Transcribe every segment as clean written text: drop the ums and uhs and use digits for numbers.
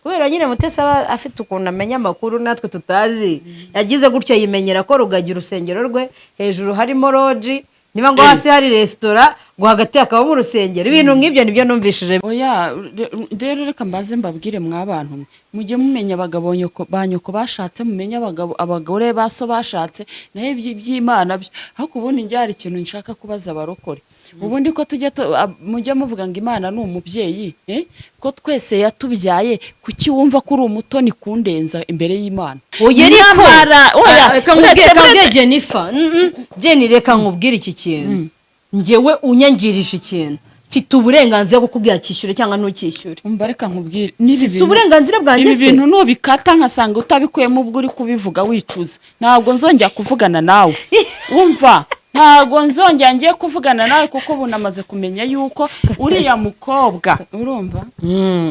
Kubera nyine Mutesi aba afite ukuntu amenya amakuru natwe tutazi. Yagize gutya yimenyera ko Rugagi urusengero rwe hejuru harimo lodge, niba ngo hasi hari resitora, ngo hagati hakabamo urusengero. Ibintu nk'ibyo nibyo numvishije. Oya, rero reka mbaze mbabwire, mwa bantu mwe, mujye mumenya abagabo nyoko ba nyoko bashatse, mumenye abagabo abagore ba so bashatse. Naho iby'Imana byo, ariko ubundi njye hari ikintu nshaka kubaza abarokore. Ubundi ko tujya mujya muvuga ngo Imana ni umubyeyi, eh? Ko twese yatubyaye, kuki wumva ko uri umutoni kundenza imbere y'Imana? Oya, ariko Nyamara, oya, Ah, reka nkubwire, uretse reka nkubwire Jennifer. Jenny, reka nkubwire iki kintu. Njyewe unyangirije ikintu, mfite uburenganzira bwo kukubwira cyishyure cyangwa ntukishyure. Umva, reka nkubwire n'ibi Si uburenganzira bwanjye ibi se? bintu nubikata nkasanga utabikuyemo, ubwo uri kubivuga wicuza, ntabwo nzongera kuvugana nawe. Wumva, ntabwo nzongera ngiye kuvugana nawe, kuko ubu namaze kumenya yuko uriya mukobwa, urumva?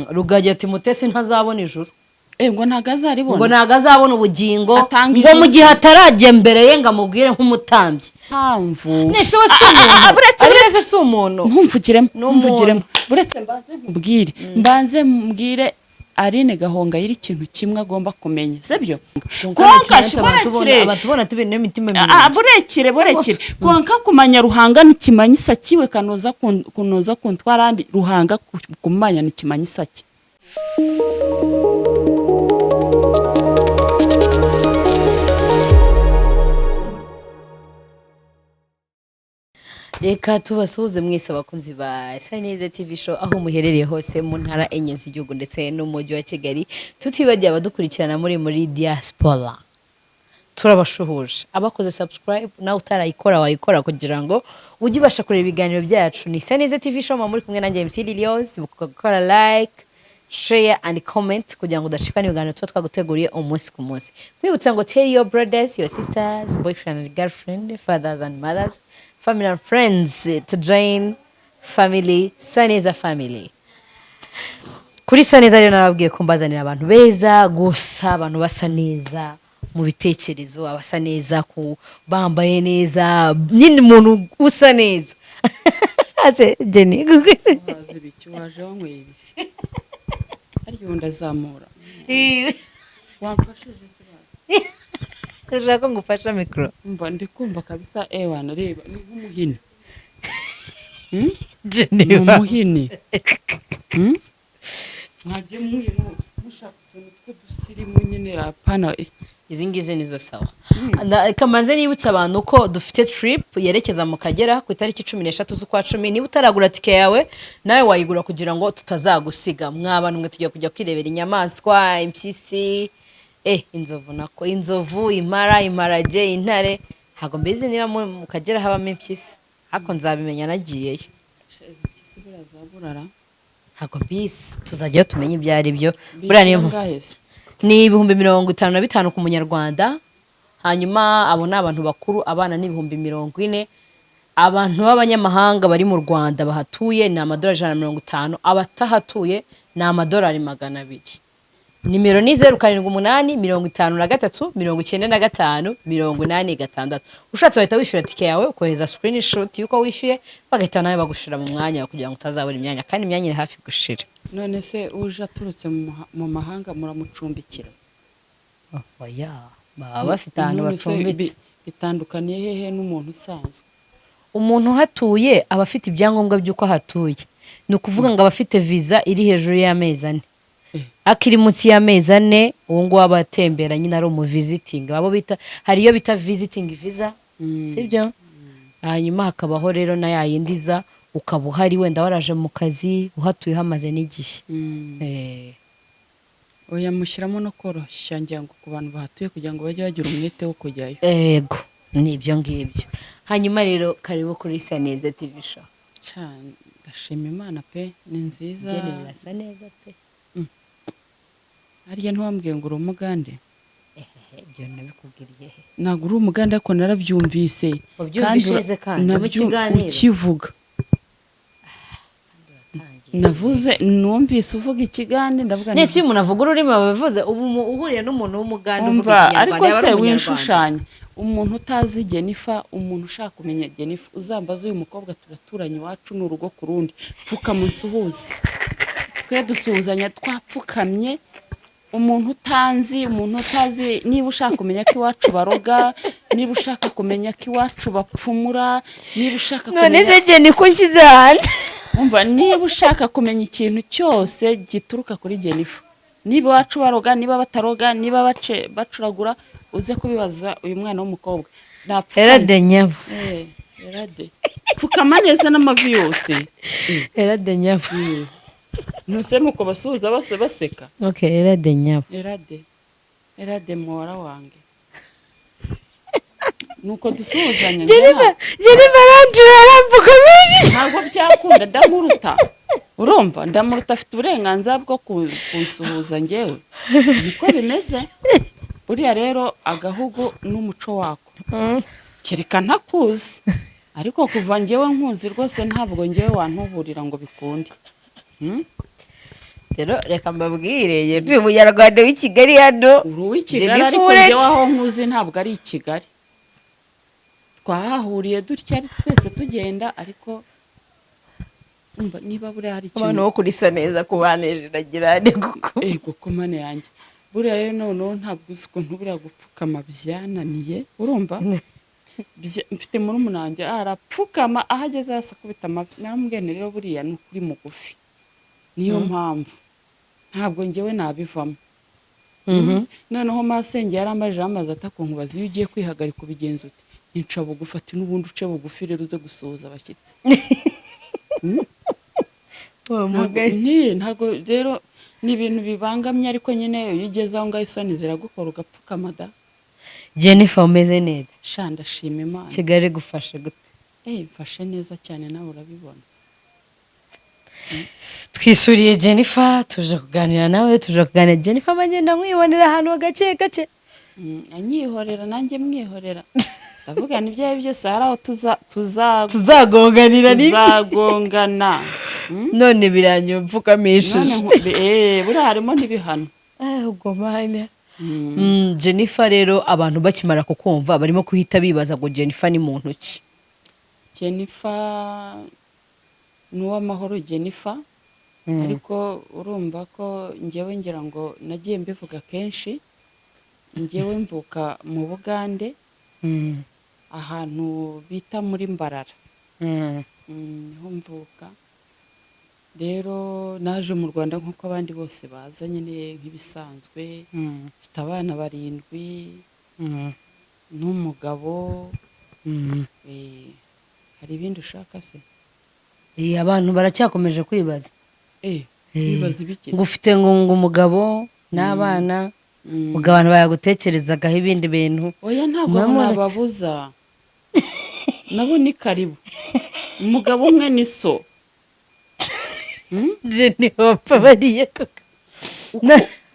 Rugagi ati Mutesi ntazabona ijuru. Eh, ngo ntabwo azaribona. Ngo ntabwo azabona ubugingo. Atanga ngo mu ijuru. gihe atarajya mbere ye ngo amubwire nk'umutambyi. Mpamvu Nese we si umuntu? Buretse, Ari wese si umuntu? Ntumvugiremo. Ni umuntu. Ntumvugiremo, buretse mbanze nkubwire, mbanze mbwire Aline Gahongayire ikintu kimwe agomba kumenya, sibyo? Konka burekire. Abatubona tubiri n'imitima Ah, miremire. Burekire, burekire. Konka kumanya Ruhanga nikimanyisa kiwe kanoza kunoza kuntwarandi Ruhanga kumanya nikimanyisa ki. Reka tubasuhuze mwese abakunzi ba Saneza TV Show aho muherereye hose mu ntara enye z'igihugu ndetse n'umujyi wa Kigali, tutibagiye abadukurikirana muri diaspora. Turabashuhuje abakoze subscribe, nawe utarayikora wayikora kugira ngo ujye ubasha kureba ibiganiro byacu. Ni Saneza TV Show, muba muri kumwe nanjye MC Lilios. Gukora like, share and comment kugira ngo udacika n'ibiganiro tuba twaguteguriye umunsi ku munsi. Nkwibutsa ngo tell your brothers, your sisters, boyfriend and girlfriend, fathers and mothers, family and friends to join family Saneza family. Kuri Saneza rero narababwiye ko mbazanira abantu beza gusa, abantu basa neza mu bitekerezo, abasa neza ku bambaye neza, nyine umuntu usa neza. Ase Jenny? Wazi ibiki? Waje wanyweye ibiki? Harya ubu ndazamura, wamfashije se bazi? Ushaka ko ngufasha mikoro? Mba ndi kumva kabisa, ewana, reba ni nk'umuhini. Jenny. Ni umuhini. Mwagiye mushaka utuntu tw'udusirimu nyine, apana eh. Izi ngizi nizo sawa. Reka mbanze nibutse abantu ko dufite trip yerekeza mu Kagera ku itariki 13 z'ukwa 10. Niba utaragura tike yawe, nawe wayigura kugira ngo tutazagusiga. Mwaba mwe tugiye kujya kwirebera inyamaswa, impyisi, inzovu, nako inzovu, impara, imparage, intare. Ntabwo mbizi niba mu Kagera habamo impyisi, ariko nzabimenya nagiyeyo. Izi mpyisi buriya zaburara. Ntabwo mbizi, tuzajyayo tumenye ibyo ari byo. Buriya niyo mpamvu Angahe se? Ni 55,000 ku munyarwanda. Hanyuma abo ni abantu bakuru, abana ni 40,000. Abantu b'abanyamahanga bari mu Rwanda bahatuye ni amadolari 150, abatahatuye ni amadolari 200. Nimero ni 0785 395 86. Ushatse wahita wishyura tike yawe, ukohereza screenshot y'uko wishyuye, bagahita nawe bagushyira mu mwanya kugira ngo utazabura imyanya, kandi imyanya iri hafi gushira. None se uje aturutse mu mahanga muramucumbikira? Oya, baba bafite ahantu None se bacumbitse. Bitandukaniye hehe n'umuntu usanzwe? Umuntu uhatuye aba afite ibyangombwa by'uko ahatuye, ni ukuvuga ngo aba afite viza iri hejuru y'amezi 4. Akiri munsi y'amezi 4, uwo nguwo aba atembera nyine, ari umu visiting. Abo bita, hari iyo bita visiting visa, sibyo? Hanyuma hakabaho rero na ya yindi iza ukaba uhari, wenda waraje mu kazi, uhatuye, hamaze n'igihe. Oya, mushyiramo no koroshya, ngira ngo ku bantu bahatuye, kugira ngo bajye bagira umwete wo kujyayo. Ego, ni ibyo ngibyo. Hanyuma rero karibu kuri Saneza TV Show. Ca, ndashima Imana pe, ni nziza. Jenny, birasa neza pe. Harya ntiwambwiye ngo uri umugande? Ehehe, ibyo nabikubwiriye he? Ntabwo uri umugande, ariko narabyumvise. Wabyumvise neza kandi mu kiganiro? Ukivuga. Uratangiye. Navuze numvise uvuga ikigande, ndavuga nti Nese iyo umuntu avuga ururimi aba abivuze? Ubu uhuriye n'umuntu w'umugande uvuga Umva, ikinyarwanda, ariko yaba se ari umunyarwanda? wishushanya umuntu utazi Jennifer, umuntu ushaka kumenya Jennifer, uzambaze uyu mukobwa turaturanye, iwacu ni urugo ku rundi. Pfuka munsuhuze, twe dusuhuzanya twapfukamye. Umuntu utanzi, umuntu utazi, niba ushaka kumenya ko iwacu baroga, niba ushaka kumenya ko iwacu bapfumura, niba ushaka None kumenya se jye niko nshyize hanze? Umva, niba ushaka kumenya ikintu cyose gituruka kuri Jennifer, niba iwacu baroga, niba bataroga, niba bacuragura, uze kubibaza uyu mwana w'umukobwa. Napfukama. Erade nyabo. Eh, erade, pfukama neza n'amavi yose. Erade nyabo. Ntuse nuko basuhuza bose baseka. Okay, erade nyabo. Erade, erade, muhora wange, nuko dusuhuzanya njye. Jennifer, Jennifer aranjura, arampfukamishije. Ntabwo byakunda, ndamuruta. Urumva, ndamuruta, afite uburenganzira bwo kunsuhuza njyewe. Niko bimeze. Buriya rero agahugu n'umuco wako, kereka ntakuzi, ariko kuva njyewe nkuzi rwose, ntabwo njyewe wantuburira ngo bikunde. Rero reka mbabwire, ndi umunyarwanda w'i Kigali hano. Uri uw'i Kigali. Jennifer, Ariko uretse- njyewe aho nkuzi ntabwo ari i Kigali. Twahahuriye dutya ari twese tugenda, ariko umva, niba buriya hari Abantu ikintu bo kuri Saneza kubaneje nagira ne kuko Ego ko mane yanjye, buriya rero noneho ntabwo uzi ukuntu buriya gupfukama byananiye. Urumva, mfite murumuna wanjye arapfukama, aho ageze hasi akubita amavi. Naramubwiye nti rero buriya ni ukuri mugufi, niyo mpamvu ntabwo njyewe nabivamo. Noneho masenge yarambajije amazi atakunkubaza, iyo ugiye kwihagarika ubigenza ute? Nca bugufi. Ati n'ubundi uce bugufi rero uze gusuhuza abashyitsi. Ntabwo rero ni ibintu bibangamye, ariko nyine iyo ugeze aho ngaho isoni ziragukora ugapfukama da. Jennifer, umeze neza? Sha, ndashima Imana. Kigali gufashe gute? Eh, mfashe neza cyane, nawe urabibona. Twisuriye Jennifer, tuje kuganira nawe, tuje kuganira. Jennifer amagenda nkwibonera ahantu gake gake. Anyihorera nanjye mwihorera, ndavuga ni ibyo ari byo byose hari aho tuza tuza Tuzagonganira ni tuzagongana. None birangiye None upfukamishije. Buriya harimo n'ibihano. Ubwo manya. Jennifer rero, abantu bakimara kukumva barimo guhita bibaza ngo Jennifer ni muntu ki? Jennifer ni uw'amahoro Jennifer, ariko urumva ko njyewe ngira ngo nagiye mbivuga kenshi, njyewe mvuka mu Bugande, ahantu bita muri Mbarara. Niho mvuka. Rero naje mu Rwanda nk'uko abandi bose baza nyine, nk'ibisanzwe. Mfite abana barindwi n'umugabo. Hari ibindi ushaka se? Abantu baracyakomeje kwibaza. Bibaza ibiki? Ngo ufite ngo umugabo n'abana, ubwo abantu bayagutekerezagaho ibindi bintu. Oya, ntabwo Mwamuretse. nababuza, nabo ni karibu. Umugabo umwe ni so. Jenny, wapfa bariye koko.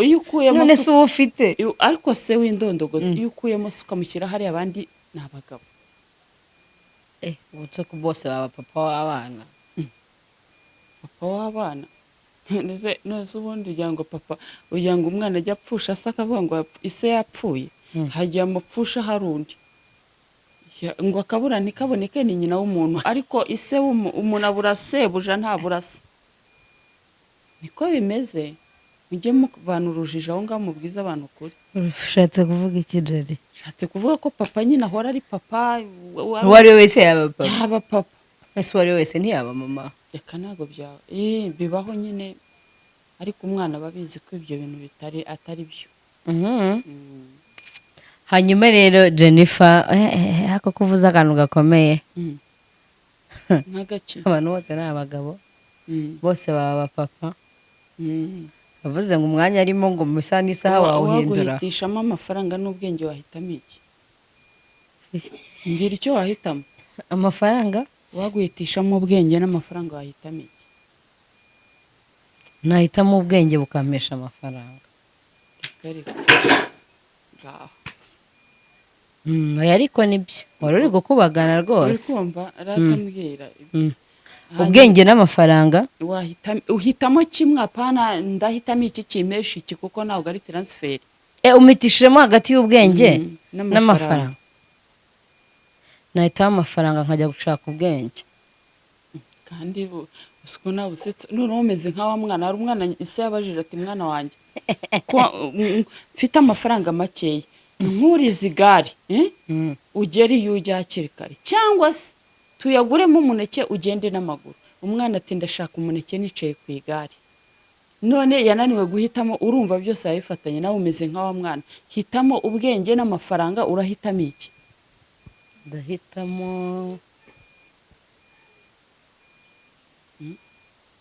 Iyo ukuyemo None se uwo ufite? Ariko se w'indondogozi, iyo ukuyemo se ukamushyira hariya, abandi ni abagabo. Ubu se ko bose baba papa w'abana? Papa w'abana. None se ubundi ugira ngo papa, ugira ngo umwana ajya apfusha se akavuga ngo ise yapfuye? Hagiye amupfusha hari undi ngo akabura ntikaboneke, ni nyina w'umuntu, ariko ise umuntu abura sebuja, ntabura se. Niko bimeze. Mujye muvana urujijo aho ngaho, mubwize abantu ukuri. Ushatse kuvuga iki, Jolly? Nshatse kuvuga ko papa nyine ahora ari papa. Uwo ari we wese yaba papa? Yaba papa. Ese uwo ari we wese ntiyaba mama? Reka, ntabwo bya bibaho nyine, ariko umwana aba abizi ko ibyo bintu bitari atari byo. Hanyuma rero Jennifer, ako kuvuza akantu gakomeye. Nk'agaki? Abantu bose ni abagabo, bose baba papa. Bavuze ngo umwanya arimo ngo mu isaha n'isaha wawuhindura. Waguhitishamo amafaranga n'ubwenge, wahitamo iki? Mbwira icyo wahitamo. Amafaranga. Waguhitishamo ubwenge n'amafaranga, wahitamo iki? Nahitamo ubwenge bukampesha amafaranga. Reka reka, ngaho. Oya, ariko nibyo wari uri gukubagana Uri rwose. kumva ratambwira. Ubwenge n'amafaranga. Uhitamo kimwe, apana ndahitamo iki kimpesha iki, kuko ntabwo ari transfer. Umitishijemo hagati y'ubwenge n'amafaranga. N'amafaranga, nahitamo amafaranga nkajya gushaka ubwenge. Kandi Usiko nawe usetse, noneho umeze nka wa mwana. Hari umwana isi yabajije ati: "Mwana wanjye, ko mfite amafaranga makeya, nkurize igare, eh? Ugere iyo ujya hakiri kare, cyangwa se tuyaguremo umuneke ugende n'amaguru?" Umwana ati: "Ndashaka umuneke nicaye ku igare." None yananiwe guhitamo. Urumva byose yabifatanye. Nawe umeze nka wa mwana, hitamo ubwenge n'amafaranga. Urahitamo iki? Ndahitamo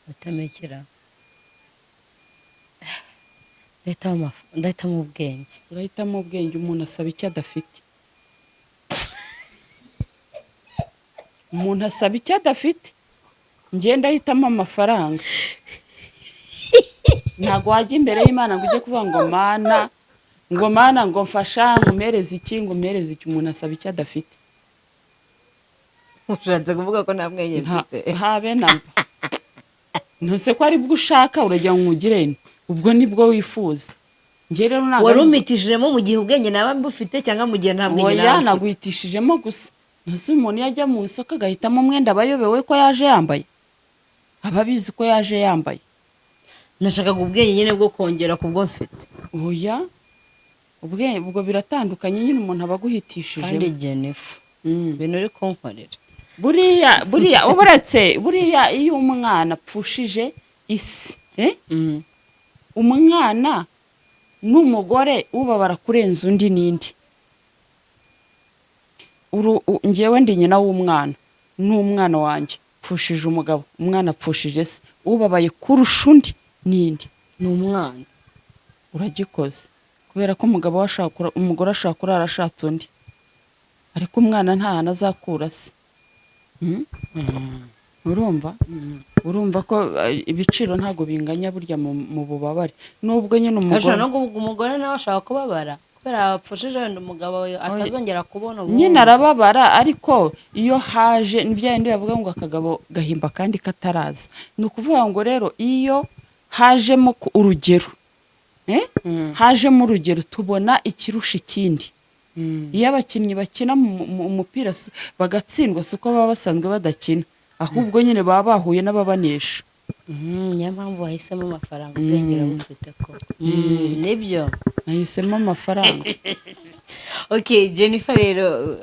gutamikira, ndahitamo ubwenge. Urahitamo ubwenge. Umuntu asaba icyo adafite. Umuntu asaba icyo adafite. Njye ndahitamo amafaranga. Ntabwo wajya imbere y'Imana ngo ujye kuvuga ngo: "Mana, ngo Mana, ngo mfasha, ngo umpereze iki, ngo umpereze iki." Umuntu asaba icyo adafite. Ushatse kuvuga ko nta bwenge mfite? Habe namba. Ntuse ko aribwo ushaka, uragira ngo ugire nte? Ubwo nibwo wifuza. Njye rero ntabwo Wari umitishijemo mu gihe ubwenge naba mbufite cyangwa mu gihe nta bwenge Oya. naba mfite? Naguhitishijemo gusa. Ntuse umuntu iyo ajya mu isoko agahitamo umwenda, aba ayobewe ko yaje yambaye? Aba abizi ko yaje yambaye. Nashakaga ubwenge nyine bwo kongera ku bwo mfite. Oya, ubwenge ubwo biratandukanye nyine, umuntu aba aguhitishijemo. Kandi Jennifer, ibintu uri kunkorera. Buriya uretse buriya iyo umwana apfushije isi, eh? Umwana n'umugore, ubabara kurenza undi n'indi. Njyewe ndi nyina w'umwana n'umwana wanjye pfushije umugabo, umwana apfushije se, ubabaye kurusha undi n'indi? Ni umwana. Uragikoze, kubera ko umugabo we ashaka umugore ashaka kurara ashatse undi, ariko umwana nta hantu azakura se. Urumva ko ibiciro ntabwo binganya burya mu bubabare, nubwo nyine umugore Ashobora no kuvuga umugore nawe ashobora kubabara kubera apfushije wenda umugabo we atazongera kubona ubundi. Nyine arababara, ariko iyo haje ni bya bindi bavuga ngo akagabo gahimba kandi kataraza. Ni ukuvuga ngo rero iyo hajemo urugero, eh? Hajemo urugero, tubona ikirusha ikindi. Iyo abakinnyi bakina mu mupira bagatsindwa, si uko baba basanzwe badakina, ahubwo nyine baba bahuye n'ababanesha. Niyo mpamvu wahisemo amafaranga, ubwenge urabufite ko nibyo. Nahisemo amafaranga. Okay Jennifer, rero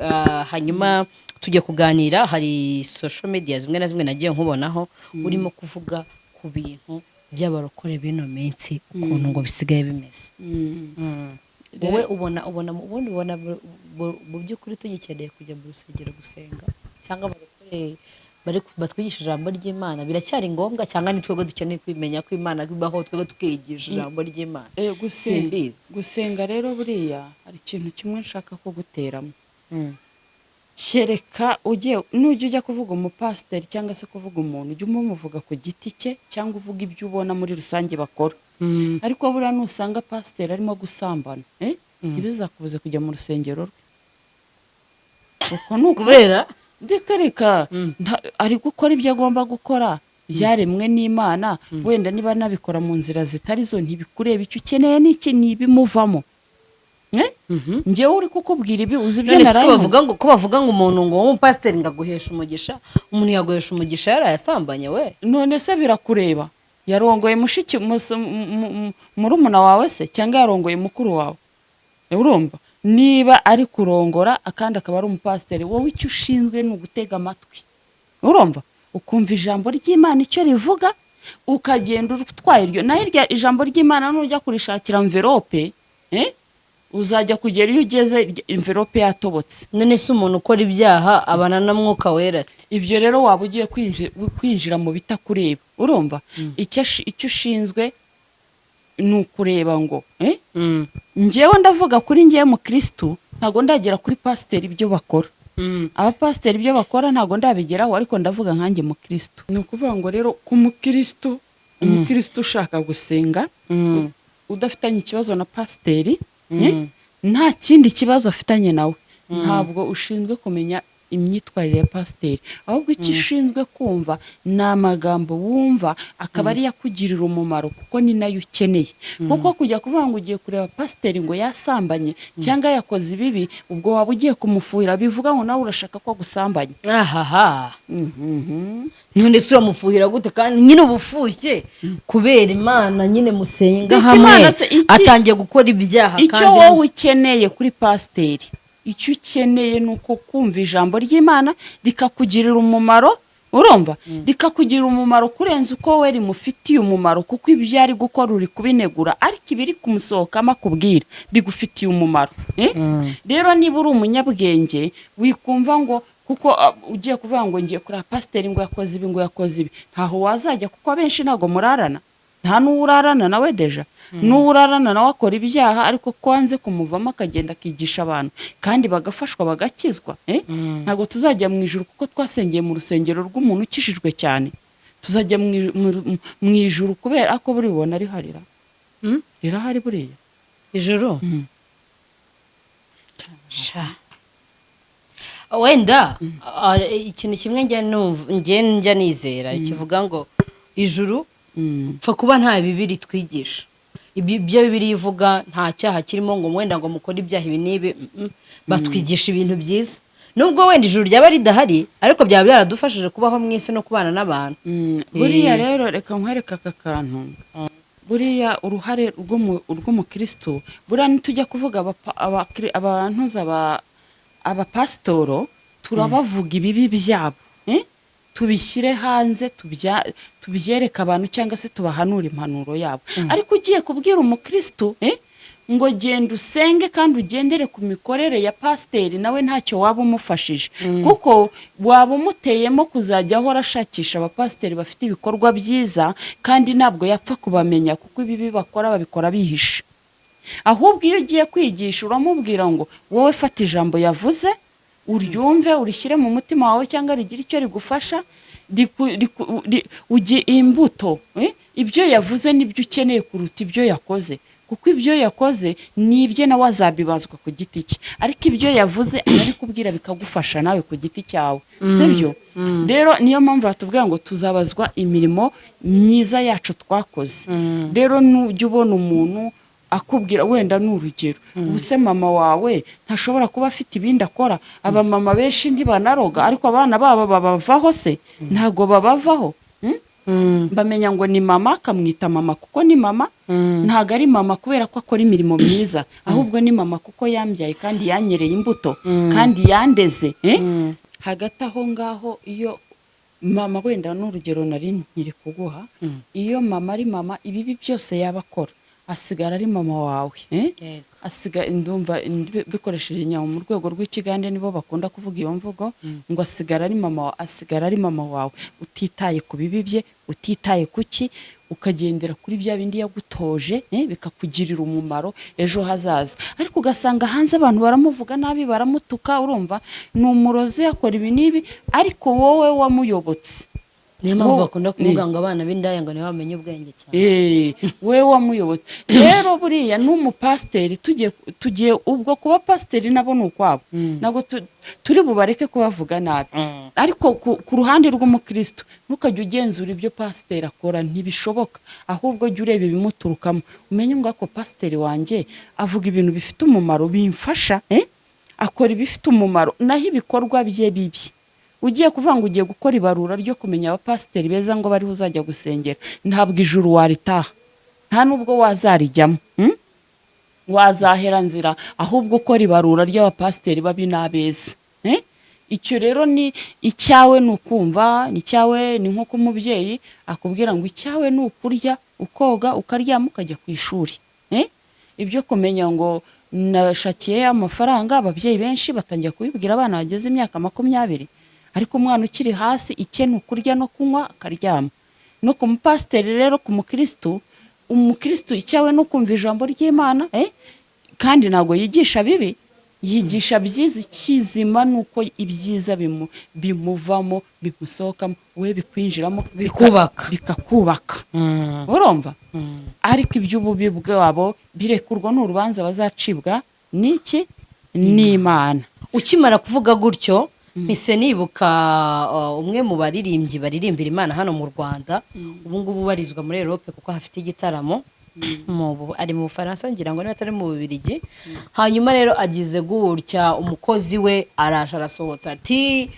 hanyuma tujya kuganira. Hari social media zimwe na zimwe nagiye nkubonaho urimo kuvuga ku bintu by'abarokore b'ino minsi, ukuntu ngo bisigaye bimeze. Wowe ubona ubundi ubona mu by'ukuri tugikeneye kujya mu rusengero gusenga, cyangwa abarokore bari batwigisha ijambo ry'Imana biracyari ngombwa, cyangwa ni twebwe dukeneye kwimenya ko Imana ibaho, twebwe tukiyigisha ijambo ry'Imana? Gusenga Simbizi. Gusenga rero, buriya hari ikintu kimwe nshaka kuguteramo. Kereka ugiye, nujya ujya kuvuga umupasiteri cyangwa se kuvuga umuntu, ujye umuvuga ku giti cye cyangwa uvuga ibyo ubona muri rusange bakora. Ariko buriya nusanga pasiteri arimo gusambana, ntibizakubuze kujya mu rusengero rwe. Uko ni uko. Kubera? Reka reka. Ari gukora ibyo agomba gukora byaremwe n'Imana. Wenda niba anabikora mu nzira zitari zo, ntibikureba. Icyo ukeneye ni iki? Ni ibimuvamo. Eh? Njyewe uri kukubwira ibi, uzi ibyo None se ko naraye. bavuga ngo umuntu ngo w'umupasiteri ngo aguhesha umugisha, umuntu yaguhesha umugisha yarayasambanye we? None se birakureba? Yarongoye mushiki murumuna wawe se, cyangwa yarongoye mukuru wawe? Urumva niba ari kurongora akandi akaba ari umupasiteri, wowe icyo ushinzwe ni ugutega amatwi, urumva, ukumva ijambo ry'Imana icyo rivuga, ukagenda utwaye iryo. Naho irya ijambo ry'Imana nujya kurishakira enveloppe, uzajya kugera iyo ugeze enveloppe yatobotse. None se umuntu ukora ibyaha abana na Mwuka Wera ati? Ibyo rero waba ugiye kwinjira mu bitakureba. Urumva icyo ushinzwe ni ukureba ngo, njyewe ndavuga kuri njyewe mukirisitu, ntabwo ndagera kuri pasiteri ibyo bakora. Abapasiteri ibyo bakora ntabwo ndabigeraho, ariko ndavuga nkanjye mukirisitu. Ni ukuvuga ngo rero ku mukirisitu, umukirisitu ushaka gusenga, udafitanye ikibazo na pasiteri, nta kindi kibazo afitanye nawe, ntabwo ushinzwe kumenya. imyitwarire ya pasiteri, ahubwo icyo ushinzwe kumva ni amagambo wumva akaba ariyo akugirira umumaro, kuko ni nayo ukeneye. Kuko kujya kuvuga ngo ugiye kureba pasiteri ngo yasambanye cyangwa yakoze ibibi, ubwo waba ugiye kumufuhira, bivuga ngo nawe urashaka ko agusambanya. Ahaha, none se uramufuhira gute kandi nyine uba ufushye kubera Imana nyine musenga Reka hamwe Imana se atangiye gukora ibyaha icyo kandi wowe ukeneye kuri pasiteri, icyo ukeneye ni uko kumva ijambo ry'Imana rikakugirira umumaro, urumva, rikakugirira umumaro kurenza uko we rimufitiye umumaro, kuko ibyo ari gukora uri kubinegura, ariko ibiri kumusohokamo akubwira bigufitiye umumaro, eh? Rero niba uri umunyabwenge, wikumva ngo kuko ugiye kuvuga ngo ngiye kureba pasiteri ngo yakoze ibi, ngo yakoze ibi, ntaho wazajya, kuko abenshi ntabwo murarana, nta n'uwo urarana nawe. Déjà n'uwo urarana nawe akora ibyaha, ariko ko wanze kumuvamo akagenda akigisha abantu kandi bagafashwa bagakizwa, eh? Ntabwo tuzajya mu ijuru kuko twasengeye mu rusengero rw'umuntu ukishijwe cyane. Tuzajya mu ijuru kubera ko buri bubona riharira rirahari buriya. Ijuru sha wenda ikintu kimwe njya numva, njya nizera kivuga ngo ijuru pfa kuba nta bibiri twigisha, ibyo Bibiri ivuga nta cyaha kirimo, ngo wenda ngo mukore ibyaha ibi n'ibi, Batwigisha ibintu byiza, nubwo wenda ijuru ryaba ridahari, ariko byaba byaradufashije kubaho mu isi no kubana n'abantu. Buriya rero reka nkwereke aka kantu. Buriya uruhare rw'umukristo, buriya nitujya kuvuga abantuza abapasitoro, turabavuga ibibi byabo, eh? Tubishyire hanze, tubyereke abantu cyangwa se tubahanure impanuro yabo. Ariko ugiye kubwira umukristo, ngo genda usenge kandi ugendere ku mikorere ya pasiteri, nawe ntacyo waba umufashije, kuko waba umuteyemo kuzajya ahora ashakisha abapasiteri bafite ibikorwa byiza, kandi ntabwo yapfa kubamenya, kuko ibibi bakora babikora bihishe. Ahubwo iyo ugiye kwigisha, uramubwira ngo wowe fata ijambo yavuze, uryumve, urishyire mu mutima wawe, cyangwa rigire icyo rigufasha, ujye imbuto, eh? Ibyo yavuze nibyo ukeneye kuruta ibyo yakoze, kuko ibyo yakoze ni ibye, nawe azabibazwa ku giti cye, ariko ibyo yavuze arabikubwira bikagufasha nawe ku giti cyawe, sibyo? Rero niyo mpamvu batubwira ngo tuzabazwa imirimo myiza yacu twakoze. Rero nujya ubona umuntu akubwira, wenda ni urugero, ubuse mama wawe ntashobora kuba afite ibindi akora? Abamama benshi ntibanaroga, ariko abana babo babavaho se? Ntabwo babavaho. Bamenya ngo ni mama, akamwita mama kuko ni mama. Ntabwo ari mama kubera ko akora imirimo myiza, ahubwo ni mama kuko yambyaye kandi yanyereye imbuto kandi yandeze, eh? Hagati aho ngaho, iyo mama, wenda n'urugero nari nkiri kuguha, iyo mama ari mama, ibibi byose yaba akora asigara ari mama wawe, eh? Yego. Asiga ndumva bikoresheje inyama mu rwego rw'ikigande, nibo bakunda kuvuga iyo mvugo ngo asigara ari mama wawe, asigara ari mama wawe utitaye ku bibi bye, utitaye ku ki, ukagendera kuri bya bindi yagutoje, bikakugirira umumaro ejo hazaza. Ariko ugasanga hanze abantu baramuvuga nabi, baramutuka, urumva ni umurozi, akora ibi n'ibi, ariko wowe wamuyobotse. Niyo mpamvu bakunda kuvuga ngo abana b'indaya ngo nibo bamenye ubwenge cyane. We wamuyobotse. Rero buriya n'umupasiteri, tugiye ubwo kuba pasiteri nabo ni ukwabo, ntabwo turi bubareke kubavuga nabi, ariko ku ruhande rw'umukristo, ntukajye ugenzura ibyo pasiteri akora, ntibishoboka. Ahubwo jya ureba ibimuturukamo, umenye ngo ako pasiteri wanjye avuga ibintu bifite umumaro bimfasha, eh? Akora ibifite umumaro, naho ibikorwa bye bibi, ugiye kuvuga ngo ugiye gukora ibarura ryo kumenya abapasiteri beza ngo bariho uzajya gusengera, ntabwo ijuru waritaha, nta n'ubwo wazarijyamo, Wazahera nzira. Ahubwo ukora ibarura ry'abapasiteri babi n'abeza, eh? Icyo rero ni icyawe, ni ukumva ni icyawe. Ni nk'uko umubyeyi akubwira ngo icyawe ni ukurya, ukoga, ukaryama, ukajya ku ishuri, eh? Ibyo kumenya ngo nashakiye amafaranga, ababyeyi benshi batangira kubibwira abana bageze imyaka 20, ariko umwana ukiri hasi icye ni ukurya no kunywa akaryama. No ku mupasiteri rero, ku mukristu, umukristu icyawe ni ukumva ijambo ry'Imana, eh? Kandi ntabwo yigisha bibi, yigisha byiza. Ikizima ni uko ibyiza bimuvamo, bimusohokamo, we bikwinjiramo, Bikubaka. Bikakubaka, urumva? Ariko iby'ububi bwabo birekurwa n'urubanza bazacibwa n'iki? N'Imana. Ukimara kuvuga gutyo. Mpise nibuka umwe mu baririmbyi baririmbira Imana hano mu Rwanda, ubu ngubu ubarizwa muri Europe kuko hafite igitaramo, ari mu Bufaransa, ngira ngo niba atari mu Bubiligi. Hanyuma rero agize gutya, umukozi we araje arasohotse ati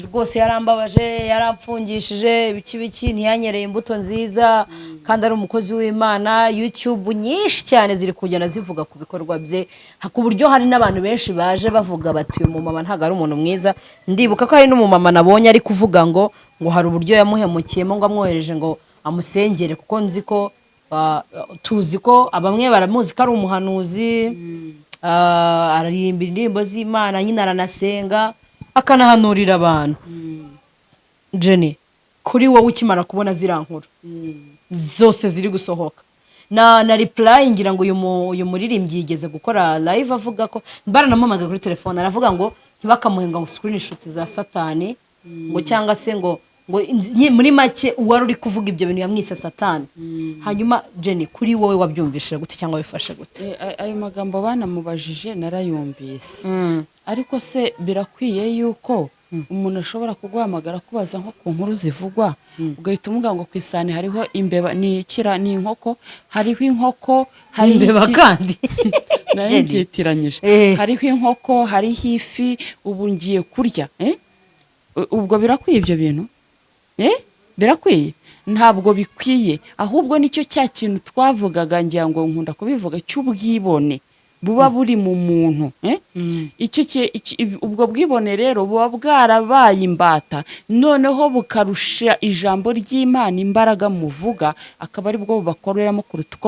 rwose yarambabaje, yaramfungishije ibiki biki, ntiyanyereye imbuto nziza kandi ari umukozi w'Imana. YouTube nyinshi cyane ziri kugenda zivuga ku bikorwa bye, ku buryo hari n'abantu benshi baje bavuga bati uyu mumama ntabwo ari umuntu mwiza. Ndibuka ko hari n'umumama nabonye ari kuvuga ngo hari uburyo yamuhemukiyemo, ngo amwohereje ngo amusengere, kuko nzi ko tuzi ko bamwe baramuzi ko ari umuhanuzi, aririmba indirimbo z'Imana nyine, aranasenga, akanahanurira abantu. Jenny, kuri wowe ukimara kubona ziriya nkuru zose ziri gusohoka na reply, ngira ngo uyu muririmbyi yigeze gukora live avuga ko baranamuhamagaye kuri telefone, aravuga ngo ntibakamuhe ngo screenshot za Satani, ngo cyangwa se ngo muri make uwari uri kuvuga ibyo bintu yamwise Satani. Hanyuma Jenny, kuri wowe wabyumvishije gute cyangwa wifashe gute? Ayo magambo banamubajije narayumvise, ariko se birakwiye yuko umuntu ashobora kuguhamagara kubaza nko ku nkuru zivugwa, ugahita umubwira ngo ku isahani hariho imbeba, ni ikira, ni inkoko, hariho inkoko, hariho Imbeba? iki? Kandi Nayo Jenny. mbyitiranyije. Hariho inkoko, hariho ifi, ubu ngiye kurya, eh? Ubwo birakwiye ibyo bintu? Birakwiye? Ntabwo bikwiye. Ahubwo nicyo cya kintu twavugaga, ngira ngo nkunda kubivuga, cy'ubwibone buba buri mu muntu, eh? Icyo ubwo bwibone rero buba bwarabaye imbata, noneho bukarusha ijambo ry'Imana imbaraga muvuga, akaba ari bwo bubakoreramo kuruta uko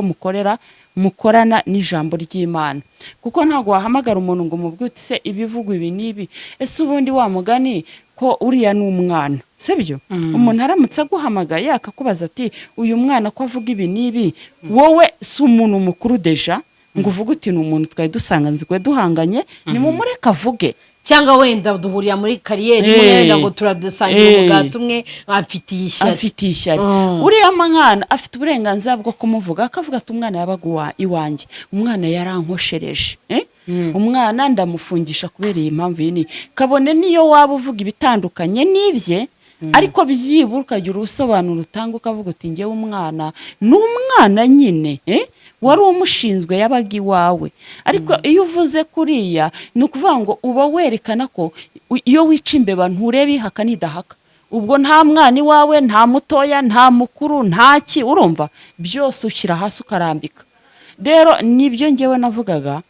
mukorana n'ijambo ry'Imana. Kuko ntabwo wahamagara umuntu ngo umubwire uti se ibivugwa ibi n'ibi, ese ubundi wa mugani ko uriya ni umwana, sibyo? Umuntu aramutse aguhamagaye akakubaza ati uyu mwana ko avuga ibi n'ibi, wowe si umuntu mukuru déjà ngo uvuge uti ni umuntu twari dusanganzwe duhanganye, nimumureke avuge. Cyangwa wenda duhurira muri career imwe, wenda ngo turadusangira umugati umwe, amfitiye ishyari. Afitiye ishyari. Uriya mwana afite uburenganzira bwo kumuvuga, akavuga ati umwana yabaga iwanjye, umwana yarankoshereje, eh? Umwana ndamufungisha kubera iyi mpamvu iyi n'iyi. Kabone niyo waba uvuga ibitandukanye n'ibye, ariko byibura ukagira ubusobanuro utanga, ukavuga uti ngewe umwana ni umwana nyine, eh? Wari umushinzwe, yabaga iwawe. Ariko iyo uvuze kuriya, ni ukuvuga ngo uba werekana ko iyo wica imbeba ntureba ihaka n'idahaka. Ubwo nta mwana iwawe, nta mutoya, nta mukuru, nta ki, urumva byose ushyira hasi ukarambika. Rero nibyo ngewe navugaga,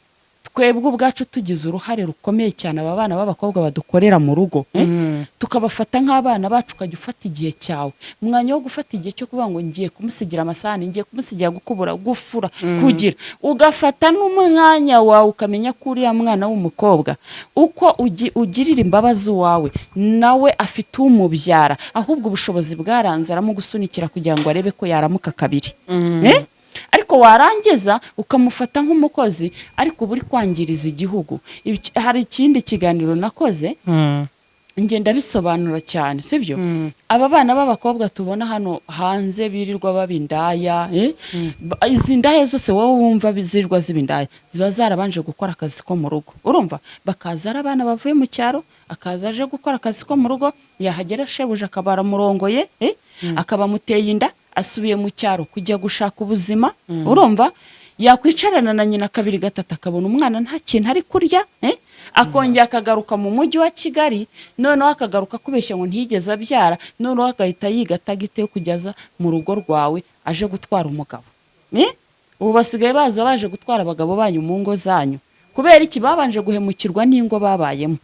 twebwe ubwacu tugize uruhare rukomeye cyane, aba bana b'abakobwa badukorera mu rugo, eh? Tukabafata nk'abana bacu, ukajya ufata igihe cyawe, umwanya wo gufata igihe cyo kuvuga ngo ngiye kumusigira amasahani, ngiye kumusigira gukubura, gufura, kugira, ugafata n'umwanya wawe ukamenya ko uriya mwana w'umukobwa, uko ugirira imbabazi uwawe, nawe afite umubyara, ahubwo ubushobozi bwaranze aramugusunikira kugira ngo arebe ko yaramuka kabiri, eh? Ariko warangiza ukamufata nk'umukozi, ariko uba uri kwangiriza igihugu. Hari ikindi kiganiro nakoze, ngenda bisobanura cyane, sibyo? Aba bana b'abakobwa tubona hano hanze birirwa baba indaya, eh? Izi ndaya zose wowe wumva zirirwa ziba indaya, ziba zarabanje gukora akazi ko mu rugo. Urumva, bakaza ari abana bavuye mu cyaro, akaza aje gukora akazi ko mu rugo, yahagera shebuja akaba aramurongoye, eh? Akaba amuteye inda, asubiye mu cyaro kujya gushaka ubuzima. Urumva, yakwicarana na nyina kabiri gatatu, akabona umwana nta kintu ari kurya, eh? Akongera akagaruka mu mujyi wa Kigali, noneho akagaruka akubeshya ngo ntiyigeze abyara, noneho agahita yiga target yo kugeza mu rugo rwawe aje gutwara umugabo, eh? Ubu basigaye baza baje gutwara abagabo banyu mu ngo zanyu. Kubera iki? Babanje guhemukirwa n'ingo babayemo,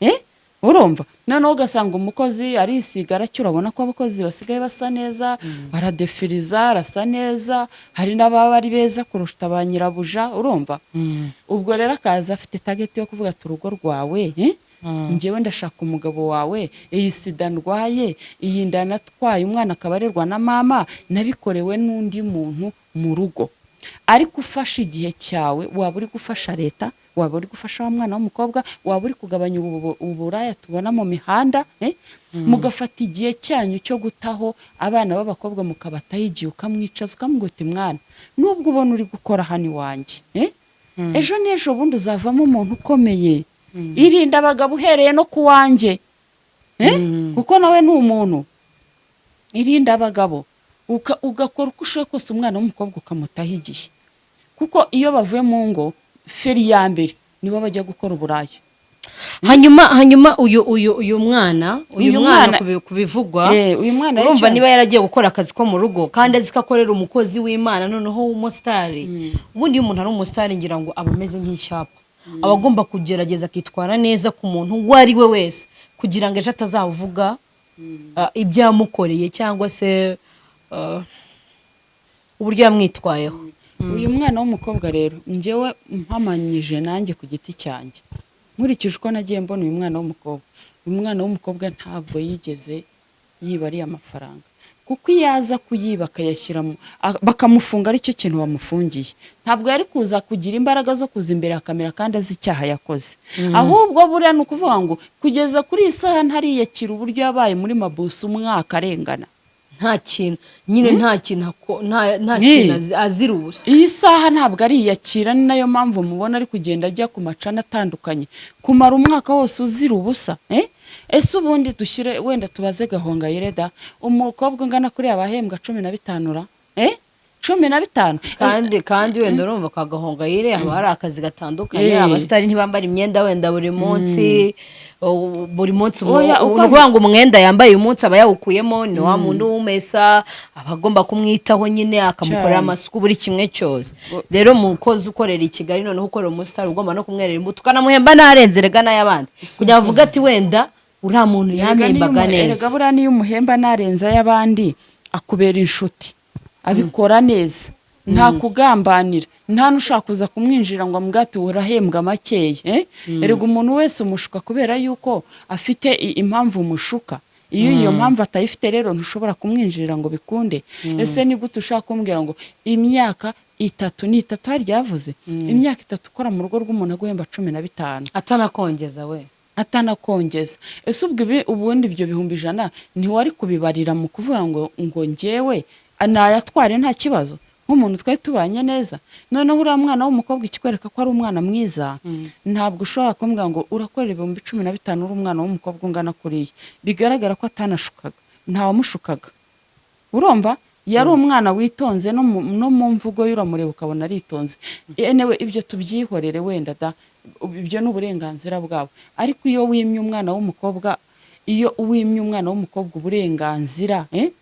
eh? Urumva, noneho ugasanga umukozi arisiga, aracyo, urabona ko abakozi basigaye basa neza, baradefiriza, arasa neza, hari n'ababa ari beza kurusha ba nyirabuja. Urumva, ubwo rero akaza afite target yo kuvuga ati urugo rwawe, eh? Njyewe ndashaka umugabo wawe, iyi sida ndwaye, iyi nda natwaye, umwana akaba arerwa na mama, nabikorewe n'undi muntu mu rugo. Ariko ufashe igihe cyawe, waba uri gufasha leta, waba uri gufasha wa mwana w'umukobwa, waba uri kugabanya uburaya tubona mu mihanda, eh? Mugafata igihe cyanyu cyo gutaho abana b'abakobwa, mukabataho igihe, ukamwicaza ukamubwira uti mwana, nubwo ubona uri gukora hano iwanjye, eh? Ejo n'ejo bundi uzavamo umuntu ukomeye. Irinda abagabo uhereye no ku wanjye. Eh? Kuko nawe ni umuntu. Irinda abagabo, ugakora uko ushoboye kose umwana w'umukobwa ukamutaho igihe, kuko iyo bavuye mu ngo, feri ya mbere nibo bajya gukora uburaya. Hanyuma uyu mwana, uyu Uyu mwana, kubivugwa, Uyu mwana urumva, icyo- niba yaragiye gukora akazi ko mu rugo kandi azi ko akorera umukozi w'Imana, noneho w'umusitari, ubundi iyo umuntu ari umusitari, ngira ngo aba ameze nk'icyapa, aba agomba kugerageza akitwara neza ku muntu uwo ari we wese, kugira ngo ejo atazavuga ibyo yamukoreye cyangwa se uburyo yamwitwayeho. Uyu mwana w'umukobwa rero, njyewe mpamanyije nanjye ku giti cyanjye, nkurikije uko nagiye mbona uyu mwana w'umukobwa, uyu mwana w'umukobwa ntabwo yigeze yiba ariya mafaranga, kuko iyo aza kuyiba akayashyira bakamufunga, aricyo kintu bamufungiye, ntabwo yari kuza kugira imbaraga zo kuza imbere ya kamera kandi azi icyaha yakoze. Ahubwo buriya ni ukuvuga ngo kugeza kuri iyi saha ntariyakira uburyo yabaye muri mabuso umwaka arengana. Nta kintu nyine, nta kintu nta kintu azira ubusa. Iyi saha ntabwo ariyakira, ni nayo mpamvu mubona ari kugenda ajya ku macana atandukanye. Kumara umwaka wose uzira ubusa, eh? Ese ubundi dushyire wenda tubaze Gahongayire da, umukobwa ungana kuriya abahembwa 15 ra, eh? 15. Kandi wenda urumva kwa Gahongayire haba hari akazi gatandukanye. Abasitari ntibambara imyenda wenda buri munsi, buri munsi. Oya, ni ukuvuga ngo umwenda yambaye uyu munsi aba yawukuyemo, ni wa muntu w'umesa aba agomba kumwitaho nyine, akamukorera amasuku, buri kimwe cyose. Rero umukozi ukorera i Kigali, noneho ukorera umusitari, ugomba no kumwerera imbuto, ukanamuhemba n'arenze rega n'ay'abandi, kugira ngo avuge ati wenda uriya muntu Erega niyo yampembaga neza. Erega buriya niyo umuhemba narenze ay'abandi, akubera inshuti, abikora neza, nta kugambanira, nta n'ushaka kuza kumwinjira ngo amubwire ati urahembwa makeya, eh? Erega umuntu wese umushuka kubera yuko afite impamvu umushuka. Iyo mpamvu atayifite rero, ntushobora kumwinjirira ngo bikunde. Ese ni gute ushaka kumbwira ngo imyaka 3, ni 3 harya yavuze, imyaka 3 ukora mu rugo rw'umuntu aguhemba 15, atanakongeza we? Atanakongeza. Ese ubwo ibi ubundi ibyo 100,000 ntiwari kubibarira mu kuvuga ngo njyewe nayatware nta kibazo, nk'umuntu twari tubanye neza? Noneho uriya mwana w'umukobwa, ikikwereka ko ari umwana mwiza, ntabwo ushobora kumbwira ngo urakorera 15,000 uri umwana w'umukobwa ungana kuriya. Bigaragara ko atanashukaga, ntawamushukaga. Urumva yari umwana witonze, no mu mvugo ye uramureba ukabona aritonze. Anyway, ibyo tubyihorere wenda da, ibyo ni uburenganzira bwabo. Ariko iyo wimye umwana w'umukobwa, iyo wimye umwana w'umukobwa uburenganzira, eh?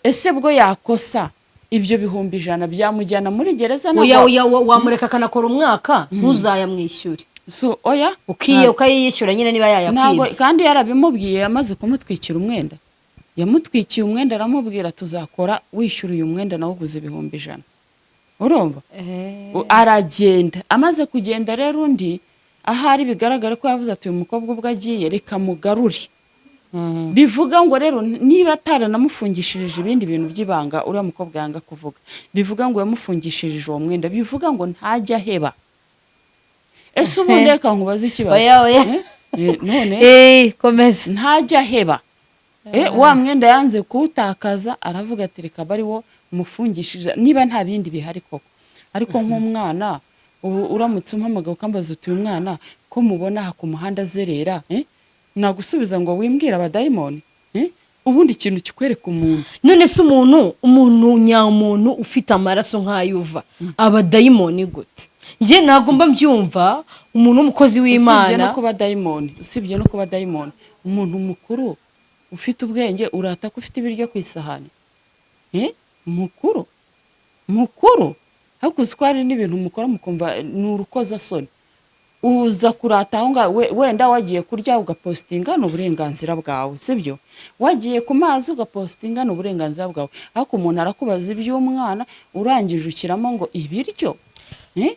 Ese bwo yakosa ibyo 100,000 byamujyana muri gereza? Oya, oya, wamureka akanakora umwaka, ntuzayamwishyure. So, oya. Ukiye ukayiyishyura nyine niba Ntabwo yayakwibye. Kandi yarabimubwiye, yamaze kumutwikira umwenda, yamutwikiye umwenda, aramubwira tuzakora wishyura uyu mwenda nawuguze 100,000. Urumva, aragenda. Amaze kugenda rero, undi ahari bigaragara ko yavuze ati uyu mukobwa ubwo agiye reka mugarure. Bivuga ngo rero niba ataranamufungishirije ibindi bintu by'ibanga uriya mukobwa yanga kuvuga, bivuga ngo yamufungishirije uwo mwenda, bivuga ngo ntajya aheba. Ese ubundi reka nkubaze ikibazo. Oya, oya. Eh? None Komeza. ntajya aheba. Wa mwenda yanze kuwutakaza, aravuga ati reka abe ari wo mufungishije niba nta bindi bihari koko. Ariko nk'umwana ubu, uramutse umpamagaye ukambaza uti uyu mwana ko mubona aha ku muhanda azerera, eh? Nagusubiza ngo wimbwira abadayimoni, eh? Ubundi ikintu kikwereka umuntu. None se umuntu nyamuntu ufite amaraso nk'ayuva abadayimoni gute? Njye ntabwo mba mbyumva, umuntu w'umukozi Usibye w'Imana. no kuba dayimoni, usibye no kuba dayimoni, umuntu mukuru ufite ubwenge urata ko ufite ibiryo ku isahani, eh? Mukuru mukuru, ariko uzi ko hari n'ibintu mukora mukumva ni urukozasoni. Uza kurata aho ngaho, wenda wagiye kurya ugapositinga, ni uburenganzira bwawe, sibyo? Wagiye ku mazi ugapositinga, ni uburenganzira bwawe. Ariko umuntu arakubaza iby'umwana, urangije ushyiramo ngo ibiryo, eh?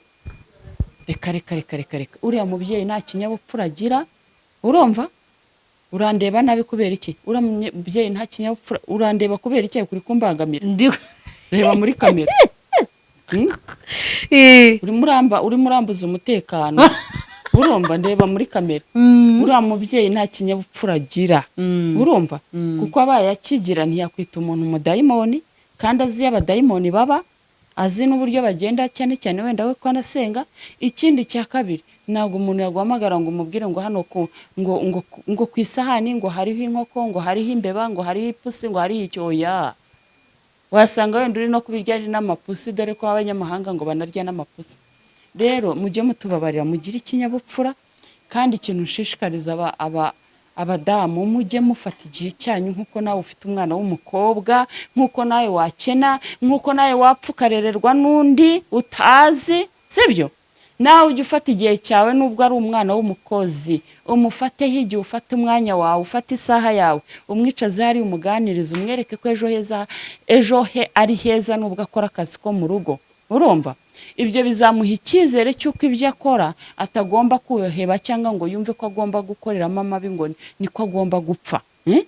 Reka, reka, reka, reka, reka! Uriya mubyeyi nta kinyabupfura agira. Urumva urandeba nabi kubera iki? Uriya mubyeyi nta kinyabupfura. Urandeba kubera iki? Uri kumbangamira. Ndi Reba muri kamera. Urimo urambuza umutekano. Urumva, ndeba muri kamera. Uriya mubyeyi nta kinyabupfura agira. Urumva, kuko abaye akigira ntiyakwita umuntu umudayimoni, kandi azi iyo abadayimoni baba. Azi n'uburyo bagenda, cyane cyane wenda we ko anasenga. Ikindi cya kabiri, ntabwo umuntu yaguhamagara ngo umubwire ngo hano ku ngo ngo ngo ku isahani ngo hariho inkoko, ngo hariho imbeba, ngo hariho ipusi, ngo hariho icyoya. Wasanga wenda uri no kubirya ari n'amapusi, dore ko abanyamahanga ngo banarya n'amapusi. Rero mujye mutubabarira, mugire ikinyabupfura. Kandi ikintu nshishikariza abadamu, mujye mufata igihe cyanyu nk'uko nawe ufite umwana w'umukobwa, nk'uko nawe wakena, nk'uko nawe wapfa ukarererwa n'undi utazi, sibyo? Nawe ujye ufata igihe cyawe, nubwo ari umwana w'umukozi, umufateho igihe, ufate umwanya wawe, ufate isaha yawe, umwicaze hariya, umuganirize, umwereke ko ejo heza, ejo he ari heza, nubwo akora akazi ko mu rugo. Urumva, ibyo bizamuha icyizere cy'uko ibyo akora atagomba kuyoheba, cyangwa ngo yumve ko agomba gukoreramo amabi, ngo niko agomba gupfa. Eh?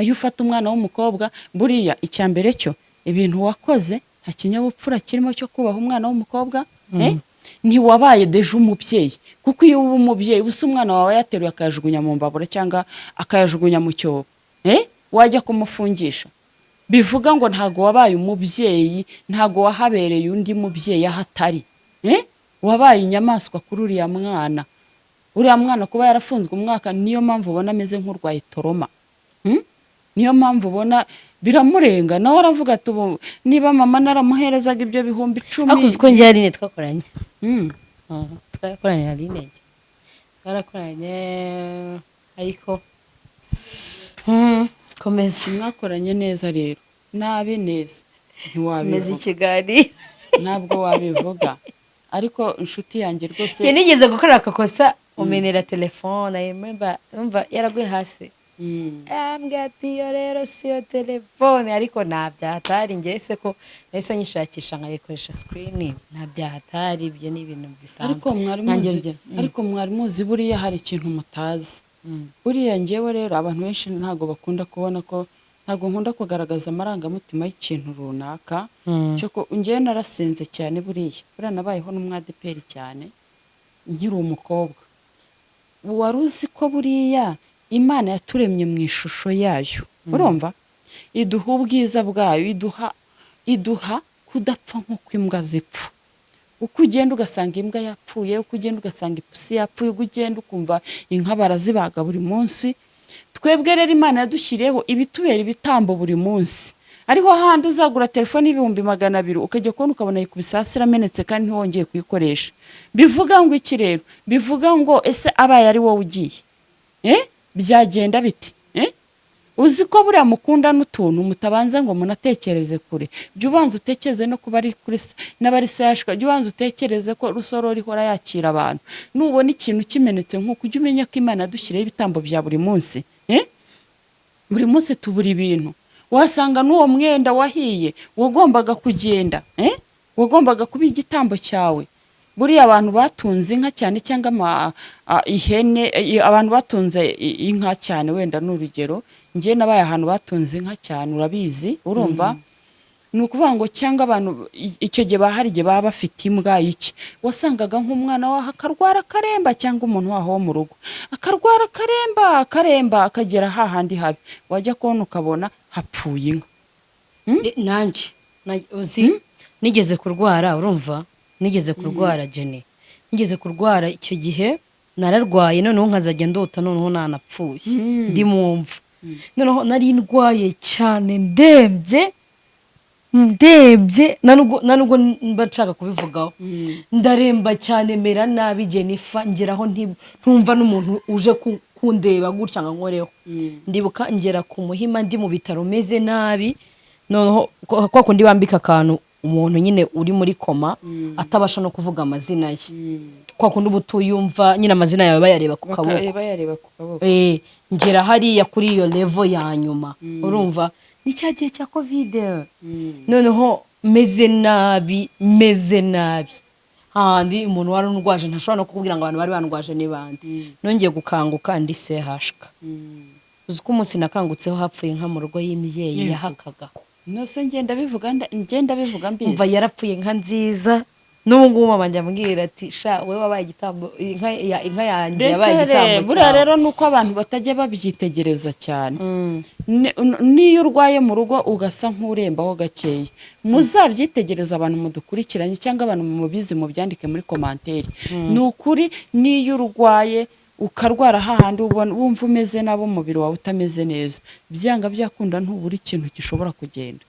Iyo ufata umwana w'umukobwa, buriya icya mbere cyo, ibintu wakoze nta kinyabupfura kirimo cyo kubaha umwana w'umukobwa. Eh? Ntiwabaye déjà umubyeyi, kuko iyo uba umubyeyi, ubusa umwana wawe yateruye akayajugunya mu mbabura cyangwa akayajugunya mu cyobo, eh? Wajya kumufungisha. Bivuga ngo ntago wabaye umubyeyi, ntago wahabereye undi mubyeyi aho atari, eh? Wabaye inyamaswa kuri uriya mwana. Uriya mwana kuba yarafunzwe umwaka, niyo mpamvu ubona ameze nk'urwaye trauma. Niyo mpamvu ubona biramurenga, nawe aravuga ati: "Ubu niba mama naramuherezaga ibyo 10,000." Ariko uzi ko njye Aline twakoranye? Twarakoranye, Aline njye twarakoranye, ariko komeza. Mwakoranye neza rero, nabi neza Komeza ntiwabivuga. Ikiganiro. Ntabwo wabivuga, ariko inshuti yanjye rwose. Njye nigeze gukora akakosa, umenera telefone. I remember, umva, yaraguye hasi. Ambwira ati: "Iyo rero siyo telefone." Ariko nta byahatari, njye se ko nahise nyishakisha nkayikoresha screen, nta byahatari, ibyo ni ibintu bisanzwe. Ariko mwari Nanjye muzi ariko mwari muzi, buriya hari ikintu mutazi. Buriya ngewe rero, abantu benshi ntabwo bakunda kubona ko ntabwo nkunda kugaragaza amarangamutima y'ikintu runaka. Cyo ko ngewe narasenze cyane, buriya nabayeho n'umwadeperi cyane nkiri umukobwa. Wari uzi ko buriya Imana yaturemye mu ishusho yayo? Urumva, iduha ubwiza bwayo, iduha kudapfa nk'uko imbwa zipfa. Uko ugenda ugasanga imbwa yapfuye, uko ugenda ugasanga ipusi yapfuye, uko ugenda ukumva inka barazibaga buri munsi. Twebwe rero Imana yadushyiriyeho ibitubera ibitambo buri munsi. Ariho handi uzagura telefone y'200,000, ukajya kubona ukabona yikubise hasi iramenetse, kandi ntiwongeye kuyikoresha. Bivuga ngo iki rero? Bivuga ngo ese abaye ari wowe ugiye, eh? Byagenda bite, eh? Uzi ko buriya mukunda n'utuntu mutabanza ngo munatekereze kure? Jya ubanza utekereze no kuba ari kuri n'abari seyashika. Jya ubanza utekereze ko Rusororo ihora yakira abantu. Nubona ikintu kimenetse nk'uko, ujye umenya ko Imana yadushyiriyeho ibitambo bya buri munsi, eh? Buri munsi tubura ibintu. Wasanga n'uwo mwenda wahiye wagombaga kugenda, eh? Wagombaga kuba igitambo cyawe. Buriya abantu batunze inka cyane cyangwa ihene, abantu batunze inka cyane, wenda ni urugero, njye nabaye ahantu batunze inka cyane, urabizi. Urumva, ni ukuvuga ngo cyangwa abantu icyo gihe bahari, igihe baba bafite imbwa iki, wasangaga nk'umwana waho akarwara akaremba, cyangwa umuntu waho wo mu rugo akarwara akaremba, akaremba akagera hahandi habi, wajya kubona ukabona hapfuye inka. Nanjye uzi nigeze kurwara, urumva, nigeze kurwara, Jenny, nigeze kurwara. Icyo gihe nararwaye, noneho nkazajya ndota noneho nanapfuye, ndi mu mva. Noneho nari ndwaye cyane, ndembye, ndembye, nta nubwo mba nshaka kubivugaho. Ndaremba cyane, mera nabi Jennifer, ngeraho ntumva n'umuntu uje kundeba gutya ngo ankoreho. Ndibuka ngera ku Muhima, ndi mu bitaro meze nabi, noneho kwa kundi bambika akantu umuntu nyine uri muri coma atabasha no kuvuga amazina ye, kwa kundi uba utuyumva nyine, amazina yawe bayareba ku kaboko. Bayareba ku kaboko. Ngera hariya kuri iyo level ya nyuma, urumva ni cya gihe cya COVID. Noneho meze nabi, meze nabi, handi umuntu wari undwaje ntashobora no kukubwira ngo abantu bari bandwaje ni bande. Nongeye gukanguka ndi sehashika. Uzi ko umunsi nakangutseho hapfuye inka mu rugo y'imbyeyi? Yego. Yahakaga. Nose ngenda bivuga, ngenda bivuga mbizi. Umva, yarapfuye, inka nziza. N'ubu ngubu mama njya ambwira ati: "Sha, wowe wabaye igitambo, inka yanjye yabaye Reka igitambo buriya cyawe." Rero ni uko abantu batajya babyitegereza cyane. N'iyo urwaye mu rugo ugasa nk'urembaho gakeya, muzabyitegereza, abantu mudukurikiranye cyangwa abantu mubizi mubyandike muri commentaire. Ni ukuri, n'iyo urwaye ukarwara hahandi ubona wumva umeze nabi, umubiri wawe utameze neza, byanga byakunda ntubura ikintu gishobora kugenda.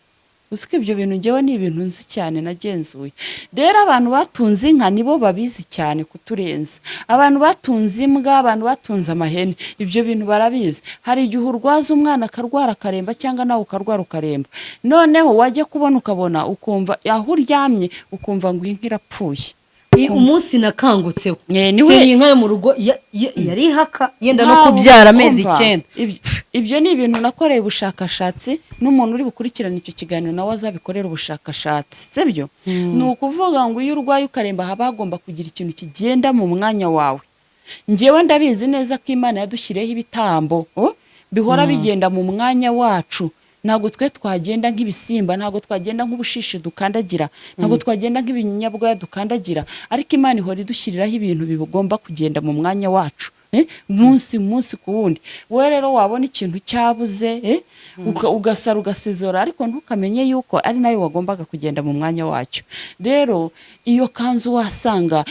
Uzi ko ibyo bintu ngewe ni ibintu nzi cyane, nagenzuye. Rero abantu batunze inka nibo babizi cyane kuturenza. Abantu batunze imbwa, abantu batunze amahene, ibyo bintu barabizi. Hari igihe urwaza umwana akarwara akaremba, cyangwa nawe ukarwara ukaremba, noneho wajya kubona ukabona ukumva aho uryamye ukumva ngo inka irapfuye. Umunsi nakangutseho niwe- si inka yo mu rugo yari ihaka yenda no Ntabwo kubyara amezi umva, 9. Ibyo ni ibintu nakoreye ubushakashatsi, n'umuntu uri bukurikirane icyo kiganiro nawe azabikorera ubushakashatsi, sibyo? Ni ukuvuga ngo iyo urwaye ukaremba, haba hagomba kugira ikintu kigenda mu mwanya wawe. Njyewe ndabizi neza ko Imana yadushyiriyeho ibitambo, oh, bihora bigenda mu mwanya wacu. Ntabwo twe twagenda nk'ibisimba, ntabwo twagenda nk'ubushishi dukandagira, ntabwo twagenda nk'ibinyabwoya dukandagira, ariko Imana ihora idushyiriraho ibintu bigomba kugenda mu mwanya wacu, munsi munsi ku wundi. Wowe rero wabona ikintu cyabuze, ugasara ugasizora, ariko ntukamenye yuko ari nawe wagombaga kugenda mu mwanya wacyo. Rero iyo kanzu wasanga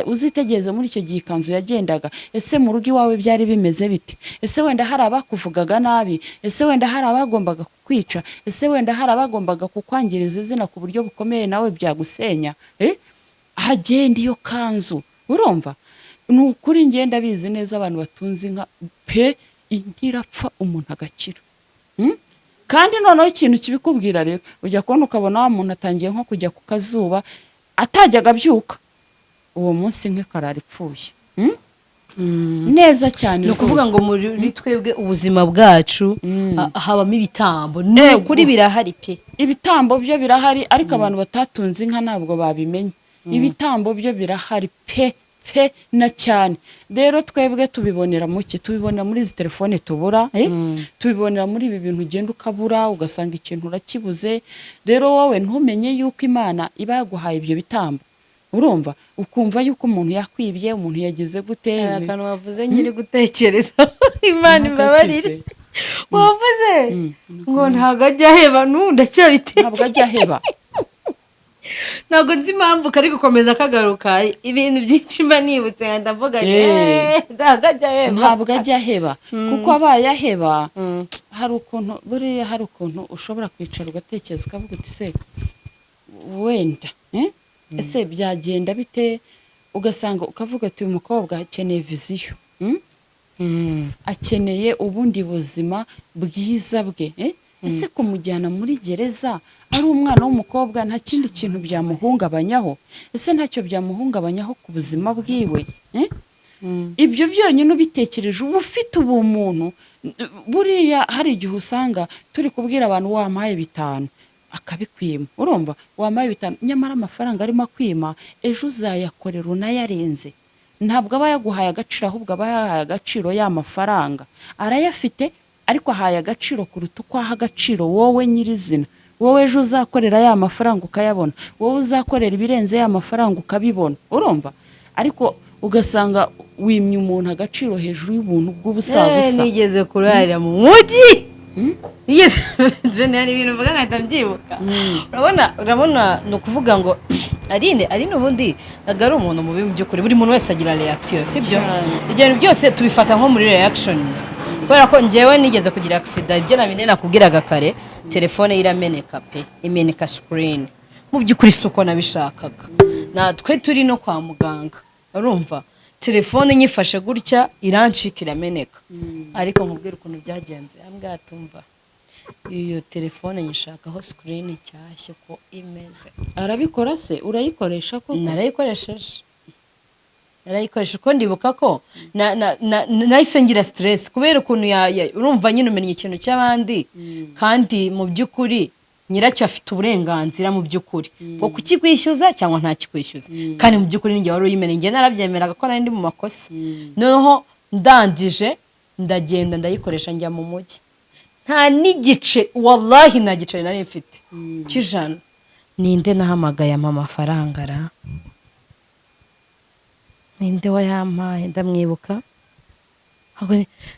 uzitegereze muri icyo gihe ikanzu yagendaga. Ese mu rugo iwawe byari bimeze bite? Ese wenda hari abakuvugaga nabi? Ese wenda hari abagombaga kukwica? Ese wenda hari abagombaga kukwangiriza izina ku buryo bukomeye nawe byagusenya? Hagenda iyo kanzu. Urumva, ni ukuri ngenda bizi neza, abantu batunze inka pe, inka irapfa umuntu agakira. Kandi noneho ikintu kibikubwira rero, ujya kubona ukabona wa muntu atangiye nko kujya ku kazuba atajyaga abyuka, uwo munsi inka ikarara ipfuye. Neza cyane. Ni ukuvuga Rwose. ngo muri twebwe ubuzima bwacu habamo ibitambo, ni Ego. ukuri birahari pe. Ibitambo byo birahari, ariko abantu batatunze inka ntabwo babimenya. Ibitambo byo birahari pe pe na cyane. Rero twebwe tubibonera muki? Tubibonera muri izi telefone tubura, tubibonera muri ibi bintu ugenda ukabura, ugasanga ikintu urakibuze. Rero wowe ntumenye yuko Imana iba yaguhaye ibyo bitambo. Urumva, ukumva yuko umuntu yakwibye, umuntu yagize gute. Hari akantu wavuze nyiri gutekereza, Imana imbabarire. Wavuze ngo ntabwo ajya aheba, n'ubu ndacyabitekereza. Ntabwo ajya aheba. Ntabwo nzi impamvu kari gukomeza kagaruka. Ibintu byinshi mba nibutse ndavuga nti, "Eh, ntabwo ajya aheba." Ntabwo ajya aheba, kuko abaye aheba, hari ukuntu buriya, hari ukuntu ushobora kwicara ugatekereza ukavuga uti: "Se wenda, ese byagenda bite?" Ugasanga ukavuga ati: "Uyu mukobwa akeneye vision, Akeneye ubundi buzima bwiza bwe, Ese kumujyana muri gereza ari umwana w'umukobwa nta kindi kintu byamuhungabanyaho? Ese ntacyo byamuhungabanyaho ku buzima bwiwe, eh?" Ibyo byonyine ubitekereje uba ufite ubumuntu. Buriya hari igihe usanga turi kubwira abantu: "Wampaye 5," akabikwima. Urumva, "Wampaye 5," nyamara amafaranga arimo akwima ejo uzayakorera unayarenze. Ntabwo aba yaguhaye agaciro, ahubwo aba yahaye agaciro ya mafaranga. Arayafite, ariko ahaye agaciro kuruta uko aha agaciro wowe nyirizina, wowe ejo uzakorera ya mafaranga ukayabona, wowe uzakorera ibirenze ya mafaranga ukabibona. Urumva, ariko ugasanga wimye umuntu agaciro hejuru y'ubuntu bw'ubusabusa. Nigeze kurarira mu mujyi, nigeze Jenny, hari ibintu mvuga nkahita mbyibuka. Urabona, ni ukuvuga ngo Aline ubundi ntabwo ari umuntu mubi. Mu by'ukuri buri muntu wese agira reaction, sibyo? Cyane. Ibyo bintu byose tubifata nko muri reactions, kubera ko njyewe nigeze kugira accident, ibyo nabine nakubwiraga kare, telefone ye irameneka pe, imeneka screen. Mu by'ukuri si uko nabishakaga, natwe turi no kwa muganga. Urumva, telefone nyifashe gutya irancika, irameneka. Ariko nkubwire ukuntu byagenze, ambwira tumva iyo telefone nyishakaho screen nshyashya uko imeze. Arabikora se? Urayikoresha koko? Narayikoresheje kuko ndibuka ko nahise ngira stress kubera ukuntu urumva nyine umenya ikintu cy'abandi, kandi mu by'ukuri nyiracyo afite uburenganzira mu by'ukuri bwo kukikwishyuza cyangwa ntakikwishyuza. Kandi mu by'ukuri ninjye wari uyimenye, njye narabyemeraga ko nari ndi mu makosa. Noneho ndangije ndagenda ndayikoresha, njya mu mujyi nta n'igice, wallahi nta giceri nari mfite cy'ijana. Ninde nahamagaye ampa amafaranga ra? Ninde wayampaye? Ndamwibuka.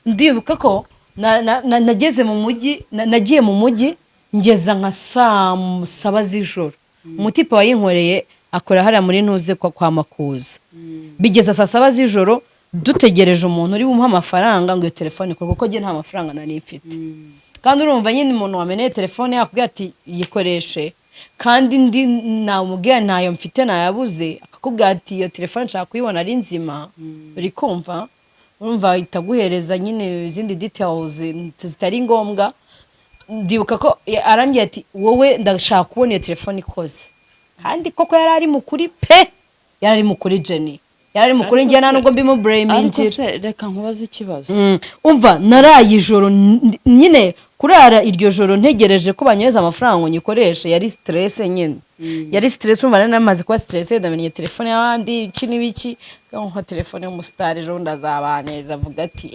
Ndibuka ko nageze mu mujyi, nagiye mu mujyi ngeza nka saa 7 z'ijoro. Umutipe wayinkoreye akora hariya muri ntuze kwa Makuza. Bigeza saa 7 z'ijoro dutegereje umuntu uri bumuhe amafaranga ngo iyo telefone ikorwe, kuko njye nta mafaranga nari mfite. Kandi urumva nyine umuntu wameneye telefone yakubwira ati yikoreshe, kandi ndi namubwira ntayo mfite, nayabuze, akakubwira ati iyo telefone nshaka kuyibona ari nzima. Uri kumva, urumva itaguhereza nyine izindi details zitari ngombwa. Ndibuka ko arambwira ati wowe ndashaka kubona iyo telefone ikoze, kandi koko yari ari mukuri pe, yari ari mukuri Jenny, yari ari mukuri. Ariko Njye nta nubwo ariko mbimuburemingira. Se reka nkubaze ikibazo. Umva, naraye ijoro nyine, kurara iryo joro ntegereje ko banyohereza amafaranga ngo nyikoreshe yari stress nyine, yari stress. Urumva nari namaze kuba stress, ndamenye telefone y'abandi, iki n'ibiki, nka telefone y'umusitari ejo bundi azabaneza avuga ati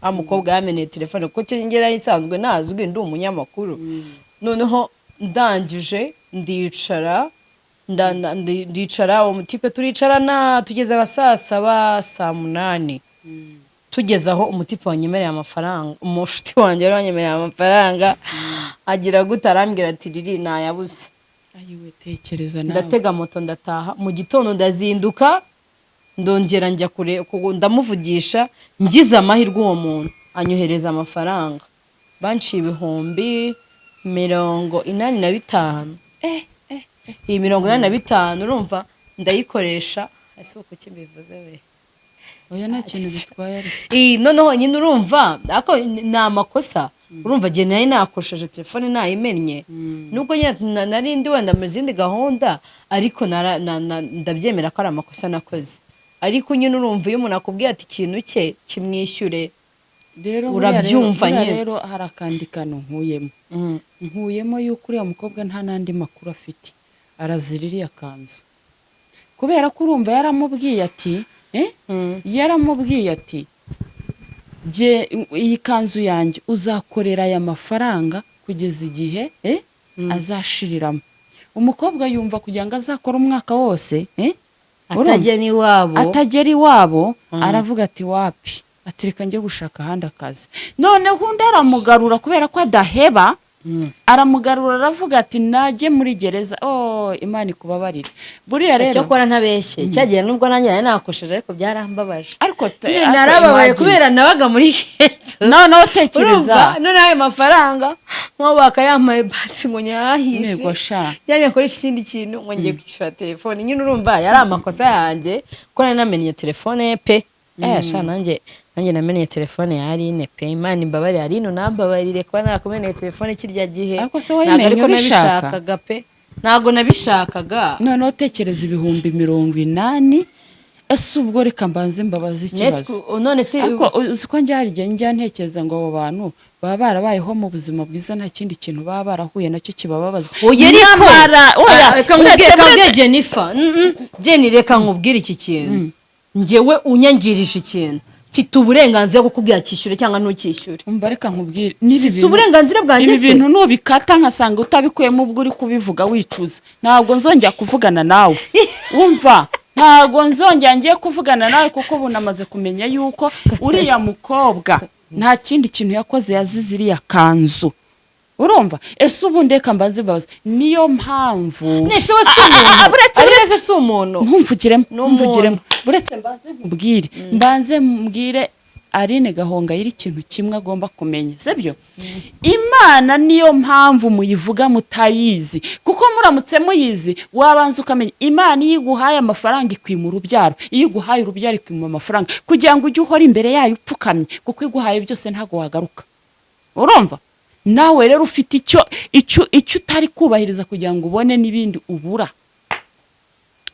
wa mukobwa yameneye telefone, kuko njye nari nsanzwe nazwi, ndi umunyamakuru. Noneho ndangije ndicara, ndicara, uwo mutipe turicarana tugeze nka saa 7, saa 8, tugeze aho umutipe wanyemereye amafaranga, umushuti wanjye wari wanyemereye amafaranga, agira gute, arambwira ati riri nayabuze. Ayiwe, tekereza nawe. Ndatega moto ndataha. Mu gitondo ndazinduka, ndongera njya kure ndamuvugisha, ngize amahirwe uwo muntu anyohereza amafaranga, banciye 85,000. Iyi 85, urumva ndayikoresha. Ese uko kuki mbivuze we? Oya, nta kintu bitwaye ariko. Iyi noneho nyine urumva ariko ni amakosa. Urumva igihe nari nakosheje telefone nayimennye, nubwo nyine nari ndi wenda mu zindi gahunda, ariko ndabyemera ko ari amakosa nakoze. Ariko nyine urumva iyo umuntu akubwiye ati ikintu cye kimwishyure, Rero buriya urabyumva buriya nyine. Rero hari akandi kantu nkuyemo yuko uriya mukobwa nta n'andi makuru afite, arazira iriya kanzu, kubera ko urumva yaramubwiye ati yaramubwiye ati jye iyi kanzu yanjye uzakorera aya mafaranga kugeza igihe azashiriramo. Umukobwa yumva kugira ngo azakore umwaka wose, urumva? Atagera iwabo. Atagera iwabo, aravuga ati wapi, ati reka njye gushaka ahandi akazi. Noneho undi aramugarura kubera ko adaheba, aramugarura aravuga ati najye muri gereza. Oh, Imana ikubabarire buriya rero. Cyokora ntabeshye, cyagiye nubwo nanjye nari nakosheje, ariko byarambabaje. Ariko Nyine ariko narababaye imagine. kubera nabaga muri ghetto. Noneho tekereza. Urumva noneho ayo mafaranga nk'aho bakayampaye basi ngo nyahishe Ntego sha. cyangwa nkoresha ikindi kintu, ngo ngiye kwishyura telefone. Nyine urumva yari amakosa yanjye ko nari namenye telefone ye pe. Sha, nanjye namenye telefone ya Aline pe. Imana imbabarire, Aline, unambabarire kuba narakumeneye telefone kirya gihe. Ariko se Ntabwo wayimenye ariko ubishaka? nabishakaga pe, ntabwo nabishakaga. Noneho tekereza 80,000. Ese ubwo reka mbanze mbabaze ikibazo. None se Ariko uzi ko njya hari igihe njya ntekereza ngo abo bantu baba barabayeho mu buzima bwiza, nta kindi kintu baba barahuye nacyo kibababaza. Oya, ariko Nyamara, oya, Ah, reka nkubwire, uretse reka nkubwire Jennifer. Jenny, reka nkubwire iki kintu. Njyewe unyangirije ikintu, mfite uburenganzira bwo kukubwira cyishyure cyangwa ntukishyure. Umva, reka nkubwire n'ibi Si uburenganzira bwanjye ibi se? bintu nubikata nkasanga utabikuyemo, ubwo uri kubivuga wicuza, ntabwo nzongera kuvugana nawe. Wumva, ntabwo nzongera ngiye kuvugana nawe, kuko ubu namaze kumenya yuko uriya mukobwa nta kindi kintu yakoze, yazize iriya kanzu. Urumva, ese ubundi reka mbanze mbabaze, niyo mpamvu Nese we si Ah, ah, ah, umuntu? Buretse, Ari wese si umuntu? Ntumvugiremo. Ni umuntu. Ntumvugiremo, buretse mbanze nkubwire, mbanze mbwire Aline Gahongayire ikintu kimwe agomba kumenya, sibyo? Imana niyo mpamvu muyivuga mutayizi, kuko muramutse muyizi wabanza ukamenya Imana iyo iguhaye amafaranga ikwima urubyaro, iyo iguhaye urubyaro ikwima amafaranga, kugira ngo ujye uhora imbere yayo upfukamye, kuko iguhaye byose ntabwo wagaruka. Urumva nawe rero ufite icyo utari kubahiriza kugira ngo ubone n'ibindi ubura.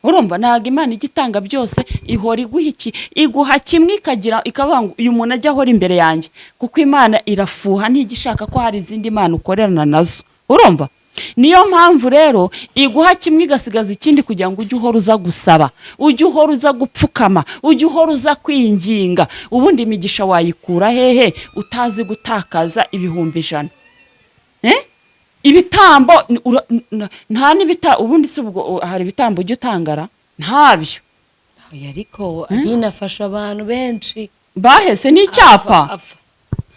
Urumva ntabwo Imana ijya itanga byose, ihora iguha iki, iguha kimwe ikagira ikavuga ngo uyu muntu ajya ahora imbere yanjye, kuko Imana irafuha, ntijya ishaka ko hari izindi mana ukorerana nazo. Urumva niyo mpamvu rero iguha kimwe igasigaza ikindi, kugira ngo ujye uhora uza gusaba, ujye uhora uza gupfukama, ujye uhora uza kwinginga. Ubundi imigisha wayikura hehe utazi gutakaza 100,000? Eh? Ibitambo nta n'ibita ubundi se ubwo hari ibitambo ujya utangara? Ntabyo. Oya, ariko Aline afasha abantu benshi. Bahese n'icyapa. Afa.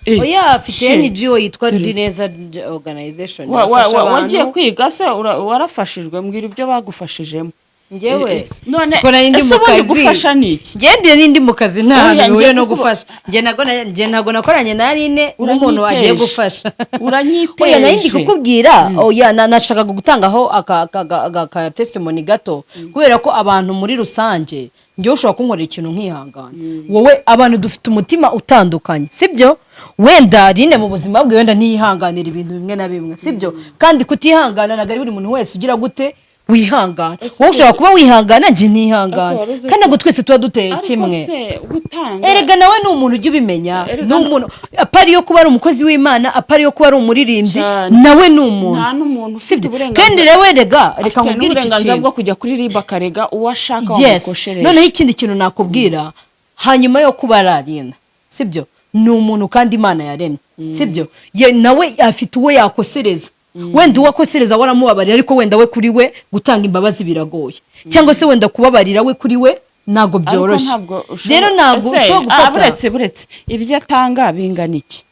Oya, afite NGO yitwa Dore. Dineza Organization. Wa- Bafasha wagiye abantu. kwiga se warafashijwe? Mbwira ibyo bagufashijemo. Njyewe None siko nari ndi ese mu ubundi kazi. gufasha ni iki? Njye ndi mu kazi, nta Oya, hantu njye bihuriye no gufasha. Njye ntabwo nakoranye na Aline nk'umuntu wagiye Uranyiteje. gufasha. Uranyiteje. Oya, nari ndi kukubwira, oya, nashakaga gutangaho aka testimony gato, kubera ko abantu muri rusange, njyewe ushobora kunkorera ikintu nkihangana. Wowe, abantu dufite umutima utandukanye, sibyo? Wenda Aline mu buzima bwe wenda ntiyihanganira ibintu bimwe na bimwe, sibyo? Kandi kutihangana ntabwo ari buri muntu wese ugira gute wihangana. Wowe ushobora kuba wihangana, njye ntihangana. Ariko wari uzi Kandi ntabwo twese tuba duteye Ariko kimwe. se gutanga Erega nawe ni umuntu ujya ubimenya. Erega Ni umuntu, apart yo kuba ari umukozi w'Imana, apart yo kuba ari umuririmbyi, Cyane. nawe ni umuntu. Nta n'umuntu ufite Sibyo? uburenganzira. Kandi rero rega reka Afite nkubwire iki n'uburenganzira kintu. bwo kujya kuri RIB akarega uwo ashaka wamukoshereje. Noneho ikindi kintu nakubwira, hanyuma yo kuba ararinda, sibyo, ni umuntu kandi Imana yaremye, sibyo? Ye nawe afite uwo yakosereza. Wenda uwo akosereza waramubabarira, ariko wenda we kuri we gutanga imbabazi biragoye, cyangwa se wenda kubabarira we kuri we ntabwo Ariko byoroshye. ntabwo ushobora- Rero ntabwo Ese, ushobora gufata buretse ibyo atanga bingana iki?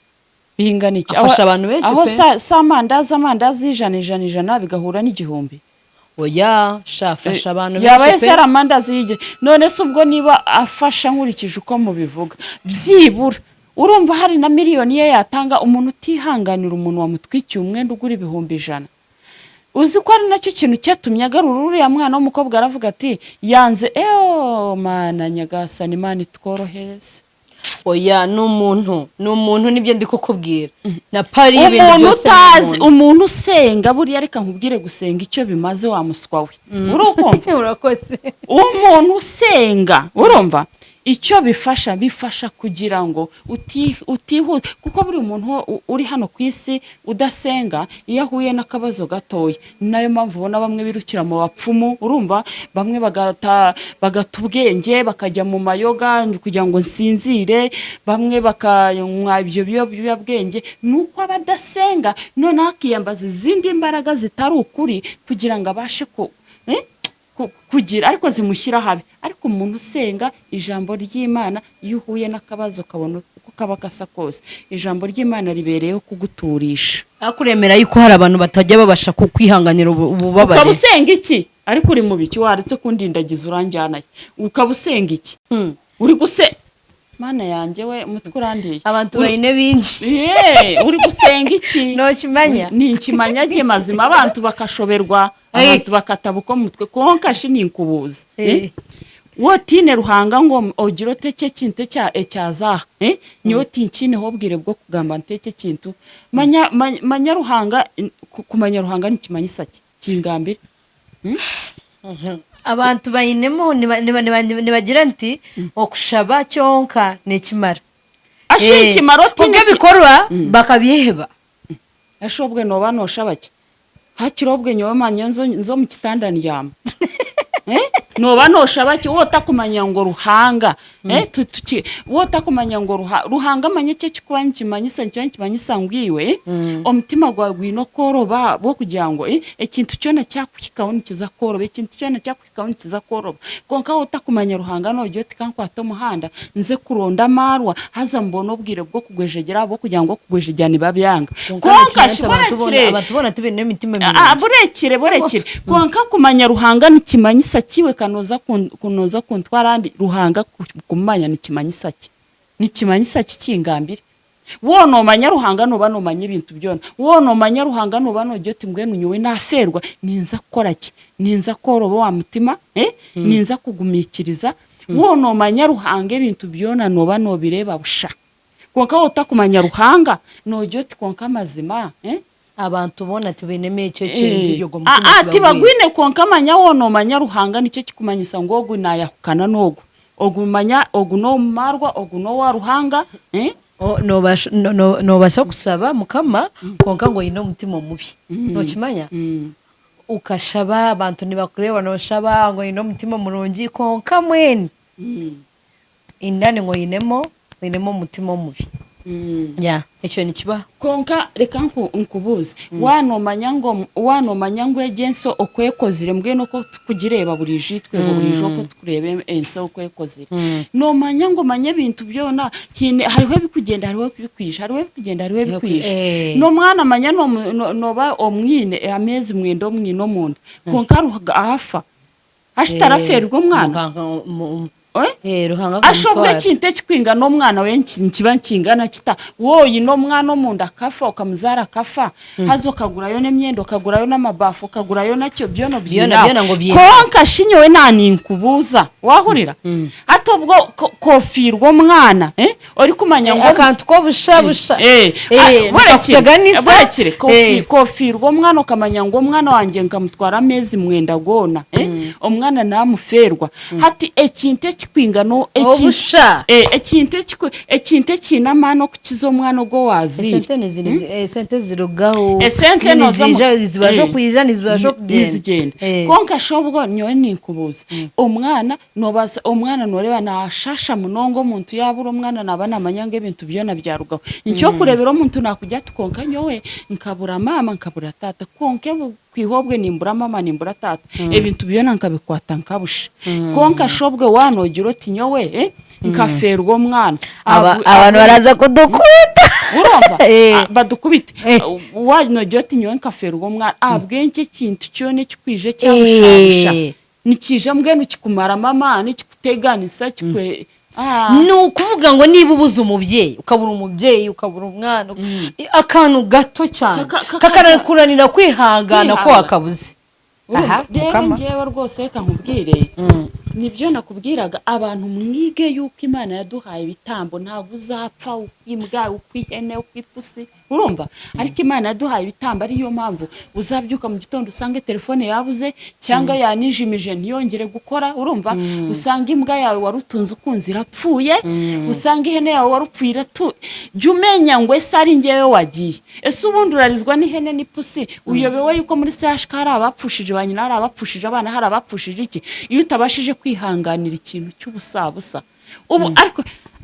Bingana iki? Afasha abantu benshi Aho pe. sa amandazi y'ijana, ijana, ijana bigahura n'igihumbi. Oya sha, afasha abantu Yaba benshi yese pe. ari amandazi y'igi. None se ubwo niba afasha nkurikije uko mubivuga, byibura urumva hari na miliyoni ye yatanga? Umuntu utihanganira umuntu wamutwikiye umwenda ugura 100,000, uzi ko ari nacyo kintu cyatumye agarura uriya mwana w'umukobwa? Aravuga ati yanze. Eyo Mana nyagasani, Imana itworohereze. Oya, ni umuntu, ni umuntu, nibyo ndi kukubwira, na pari y'ibintu Umuntu byose ni utazi umuntu. Umuntu usenga buriya, reka nkubwire gusenga icyo bimaze, wa muswa we, urukumva? Urakoze. Umuntu usenga, urumva icyo bifasha? Bifasha kugira ngo utihuta, kuko buri muntu uri hano ku isi udasenga, iyo ahuye n'akabazo gatoya, ni nayo mpamvu ubona bamwe birukira mu bapfumu, urumva, bamwe bagata ubwenge bakajya mu mayoga kugira ngo nsinzire, bamwe bakanywa ibyo biyobyabwenge. Ni uko aba adasenga, noneho akiyambaza izindi mbaraga zitari ukuri kugira ngo abashe kugira, ariko zimushyira habi. Ariko umuntu usenga ijambo ry'Imana, iyo uhuye n'akabazo ukabona uko kaba gasa kose, ijambo ry'Imana ribereyeho kuguturisha. Ariko uremera yuko hari abantu batajya babasha kwihanganira ububabare? Ukaba usenga iki? Ariko uri mu biki? Waretse kundindagiza, uranjyanaye. Ukaba usenga iki? Uri guse Mana yanjye we, umutwe urandiye. Abantu bayine bingi. Ye, uri gusenga iki? Nokimanya. Ni ikimanya gye mazima, abantu bakashoberwa, abantu bakatabuka mu mutwe, konka shi ninkubuza. Wotine Ruhanga ngo ogira oteke kintu ekyazaha, eh? Nyowe tinkineho obwire bwo kugamba nteke kintu manya, manya Ruhanga, kumanya Ruhanga nikimanyisa ki kingambire? Abantu bayinemo nibagira nti okushaba kyonka nekimara. Ashe ikimaro Kubwo tine bikorwa bakabiheba. Ashe obwe noba noshaba ki? Hakiri obwe nyowe manya nzo mu kitanda ndyama. Eh? Noba noshaba ki wotakumanya ngo Ruhanga, eh, wotakumanya ngo Ruhanga manye cyo kikuba nikimanyisa, nikiba nikimanyisa ngwiwe omutima gwawe gwine okworoba bwo kugira ngo ekintu kyona kyakuhikaho nikiza kworoba, ekintu kyona kyakuhikaho nikiza kworoba. Konka wotakumanya Ruhanga, nogira oti kankwata omuhanda nze kuronda amarwa, haza mbone obwire bwo kugwejegera, bwo kugira ngo kugwejegera nibabyanga. Konka shi burekire. Abantu bona tubine n'emitima Ah, mirungi. Burekire, burekire. Konka kumanya Ruhanga nikimanyisa kiwe kanoza kunoza kuntwara andi. Ruhanga kumanya nikimanyisa ki? Nikimanyisa ki kingambire? Wo nomanya Ruhanga, noba nomanya ebintu byona. Wo nomanya Ruhanga, noba nogira oti mbwenu nyowe naferwa, ninza kukora ki? Ninza kworoba wa mutima, eh? Ninza kugumikiriza. Wo nomanya Ruhanga, ebintu byona noba nobireba busha. Konka wotakumanya Ruhanga, nogira oti konka amazima, eh? Abantu bona tubinemo icyo kintu yogo mutima. Ati bagwine. Konka manya wonomanya Ruhanga, nicyo kikumanyisa ngo ogu nayahukana n'ogu, ogu manya ogu n'omumarwa, ogu n'owa Ruhanga, eh? Nobasha kusaba Mukama, konka ngo oyine omutima omubi, nokimanya? Ukashaba, abantu nibakureba noshaba ngo oyine omutima murungi, konka mwene indani ngo oyinemo omutima omubi. Ya, icyo ntikibaho. Konka reka nkubuze, wanomanya ngo egenso okwekozire, mbwenu uko tukugireba buri jitwe, buri jo ko tukureba enso okwekozire, nomanya ngo manye ebintu byona hine hariho ebikugenda, hariho ebikwija, hariho ebikugenda, hariho ebikwija. N'omwana manya noba omwine amezi 9, omwine omunda, konka aruhaga ahafa ashitaraferwa omwana. Eh? Ruhanga Ashobora akamutwara. Ekintu ekikwinga n'omwana we nkiba nkingana kita, woyi n'omwana omunda akafa, okamuzara akafa, haza okagurayo n'emyenda, okagurayo n'amabafu, okagurayo nakyo byona. Byona, byina byona ngo byina. Konka shinyowe naninkubuuza, wahurira hati obwo kofiirwa omwana, eh? Ori kumanya ngo Akantu ko bushabusha. Burekire Nikakuteganisa. Burekire. Kofiirwa omwana, okamanya ngo omwana wanjye nkamutwara amezi 9 gona, eh? Omwana namuferwa hati ekintu ekikwingano Obusha. Ekintu ekiine amaani okukiza omwana ogwo waziire. Esente esente zirugaho. Esente Nyine zibasha kwija, nizibasha kugenda. Nizigenda. Konka shobwo nyowe ninkubuuza, omwana nobaza, omwana noreba nashasha munonga. Omuntu yabura omwana naba namanya ngo ebintu byona byarugaho. Nkyokurebera omuntu nakujya ati konka nyowe nkabura mama, nkabura tata, konka kwihobwe nimbura mama, nimbura tata, ebintu byona nkabikwata nkabusha. Konka shobwe wanogira oti nyowe nkaferwa omwana. Abantu baraza kudukubita. Urumva? Badukubite. Wanogira oti nyowe nkaferwa omwana, abwenki ekintu kyona ekikwije kyabushabusha nikija mbwenu kikumaramo amaani, kikuteganisa, kikwe. Ni ukuvuga ngo niba ubuze umubyeyi, ukabura umubyeyi, ukabura umwana, akantu gato cyane kakanakuranira kwihangana ko Kwihangana. wakabuze. Urumva? Aha, Rero Mukama. njyewe rwose reka nkubwire, nibyo nakubwiraga, abantu mwige yuko Imana yaduhaye ibitambo. Ntabwo uzapfa uko imbwa, uko ihene, uko ipusi, urumva? Ariko Imana yaduhaye ibitambo, ariyo mpamvu uzabyuka mu gitondo usange telefone yabuze cyangwa yanijimije ntiyongere gukora, urumva? Usanga imbwa yawe wari utunze ukunze irapfuye, usanga ihene yawe wari upfuye iratu. Jya umenya ngo ese ari njyewe wagiye? Ese ubundi urarizwa n'ihene n'ipusi, uyobewe yuko muri CHK hari abapfushije ba nyina, hari abapfushije abana, hari abapfushije iki? Iyo utabashije kwihanganira ikintu cy'ubusabusa ubu,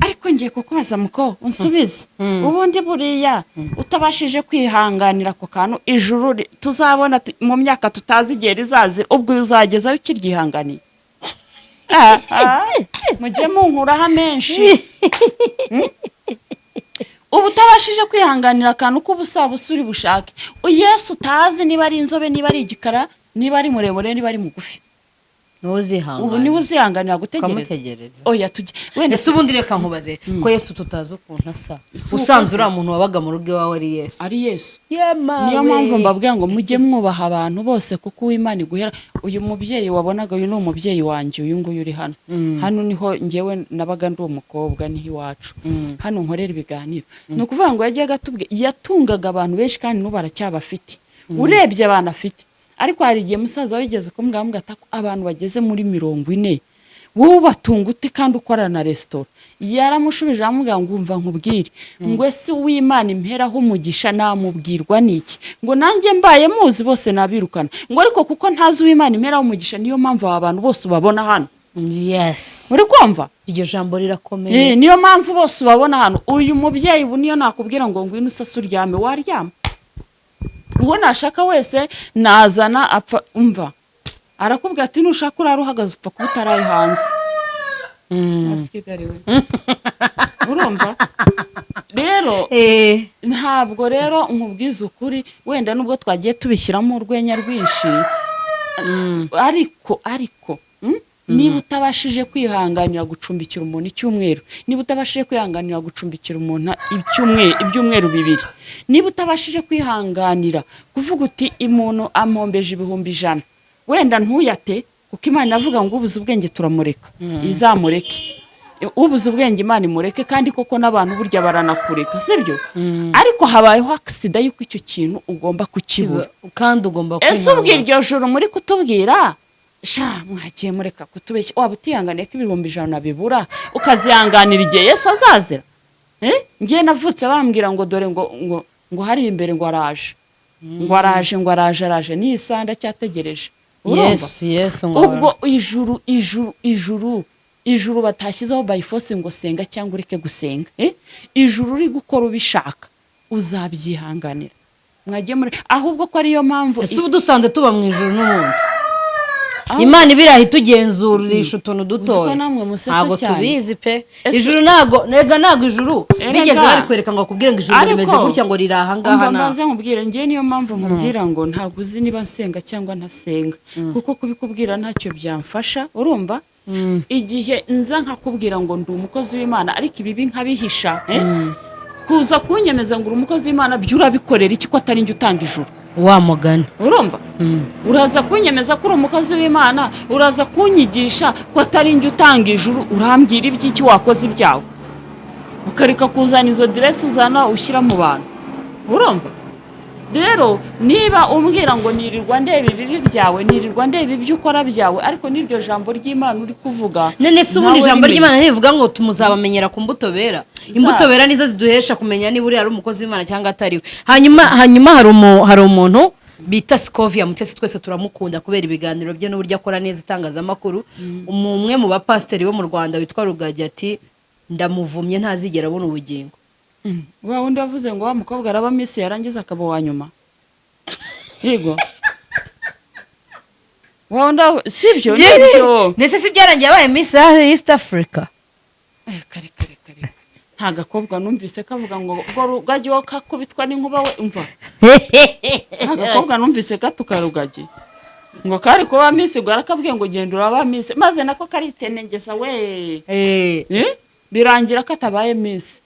ariko ngiye kukubaza muko unsubize, ubundi buriya utabashije kwihanganira ako kantu, ijuru tuzabona mu myaka tutazi igihe rizazira, ubwo uzagezayo ukiryihanganiye? Mujye munkuraho amenshi. Ubu utabashije kwihanganira akantu k'ubusabusa uri bushake Yesu utazi niba ari inzobe, niba ari igikara, niba ari muremure, niba ari mugufi, Ntuzihangane. Ubu niwe uzihanganira gutegereza? Ukamutegereza. Oya, tujye wenda. Ese ubundi reka nkubaze, ko Yesu tutazi ukuntu asa, Si usanze uko uriya muntu wabaga mu rugo iwawe ari Yesu? Ari Yesu. Yemawe. Niyo mpamvu mbabwira ngo mujye mwubaha abantu bose, kuko Uwimana iguhera. Uyu mubyeyi wabonaga, uyu ni umubyeyi wanjye, uyu nguyu uri hano. Hano niho ngewe nabaga ndi umukobwa, niho iwacu, hano nkorera ibiganiro. Ni ukuvuga ngo yajyaga atubwira, yatungaga abantu benshi kandi n'ubu aracyabafite, urebye abantu afite. Ariko hari igihe musaza we yigeze kumubwira, amubwira ati abantu bageze muri 40 wowe ubatunga ute kandi ukora na resitora? Yaramushubije aramubwira ngo umva nkubwire, ngo ese uw'Imana imperaho umugisha namubwirwa n'iki? Ngo nanjye mbaye muzi bose nabirukana, ngo ariko kuko ntazi uw'Imana imperaho umugisha, niyo mpamvu aba bantu bose ubabona hano. Uri kumva? Iryo jambo rirakomeye. Niyo mpamvu bose ubabona hano. Uyu mubyeyi ubu niyo nakubwira ngo ngwino usase uryame, waryama. Uwo nashaka wese nazana apfa, umva, arakubwira ati nushaka urara uhagaze, upfa kuba utaraye hanze. Hasi Kigali we. Urumva rero, ntabwo rero nkubwiza ukuri, wenda nubwo twagiye tubishyiramo urwenya rwinshi, ariko niba utabashije kwihanganira gucumbikira umuntu icyumweru, niba utabashije kwihanganira gucumbikira umuntu ibyumweru 2, niba utabashije kwihanganira kuvuga uti umuntu ampombeje 100,000, wenda ntuyate, kuko Imana iravuga ngo ubuze ubwenge turamureka, izamureke. Ubuze ubwenge Imana imureke, kandi koko n'abantu burya baranakureka, sibyo? Ariko habayeho accident y'uko icyo kintu ugomba kukibura. Kandi ugomba Ese ubwo kwihangana. Iryo joro muri kutubwira, sha mwagiye mureka kutubeshya. Waba utihanganiye ko 100,000 bibura, ukazihanganira igihe Yesu azazira? Ngiye navutse bambwira ngo dore ngo hari imbere, ngo araje, ngo araje, ngo araje, araje, n'iyi saha ndacyategereje. Urumva? Yesu, Yesu ngo Ubwo ijuru, ijuru, ijuru. Ijuru batashyizeho by force ngo senga cyangwa ureke gusenga, eh? Ijuru uri gukora ubishaka, uzabyihanganira. Mwagiye muri ahubwo ko ariyo mpamvu. Ese ubu dusanze tuba mu ijuru n'ubundi, Aho- Imana ibiraha itugenzurisha utuntu Uzi ko dutoya. namwe musetsa Ntabwo cyane. tubizi pe. Ese- Ijuru ntabwo, rega ntabwo ijuru Erega. bigeze bari kwereka ngo akubwire ngo ijuru Ariko- rimeze gutya, ngo riri ahangaha. Umva Nawe mbanze nkubwire, njye niyo mpamvu nkubwira ngo ntabwo uzi niba nsenga cyangwa ntasenga, kuko kubikubwira ntacyo byamfasha. Urumva, igihe nza nkakubwira ngo ndi umukozi w'Imana ariko ibibi nkabihisha, eh? Kuza kunyemeza ngo uri umukozi w'Imana, byo urabikorera iki ko atari njye utanga ijuru? Wa mugani. Urumva, uraza kunyemeza ko uri umukozi w'Imana, uraza kunyigisha ko atari njye utanga ijuru, urambwira iby'iki wakoze ibyawe ukareka kuzana izo diresi uzana ushyira mu bantu? Urumva rero, niba umbwira ngo nirirwa ndeba ibibi byawe, nirirwa ndeba ibyo ukora byawe, ariko n'iryo jambo ry'Imana uri kuvuga None se ubundi nawe ijambo rimenye. ry'Imana ntirivuga ngo tumuzabamenyera ku mbuto bera? Imbuto bera nizo ziduhesha kumenya niba uriya ari umukozi w'Imana cyangwa atari we. Hanyuma hari umuntu bita Scovia Mutesi, twese turamukunda kubera ibiganiro bye n'uburyo akora neza itangazamakuru. Umwe mu bapasiteri bo mu Rwanda witwa Rugagi ati: "Ndamuvumye, ntazigera abona ubugingo." Wa wundi wavuze ngo wa mukobwa araba miss, yarangiza akaba uwa nyuma, yego, wa wundi sibyo? Nibyo. Ndetse si byarangiye abaye Miss East Africa? Reka, reka, reka, reka, nta gakobwa numvise kavuga ngo ubwo Rugagi wo kakubitwa n'inkuba we. Umva, nta gakobwa numvise gatuka Rugagi ngo kari kuba miss, ngo arakabwiye ngo genda uraba miss, maze nako karitenengeza we. Eh? Birangira katabaye miss.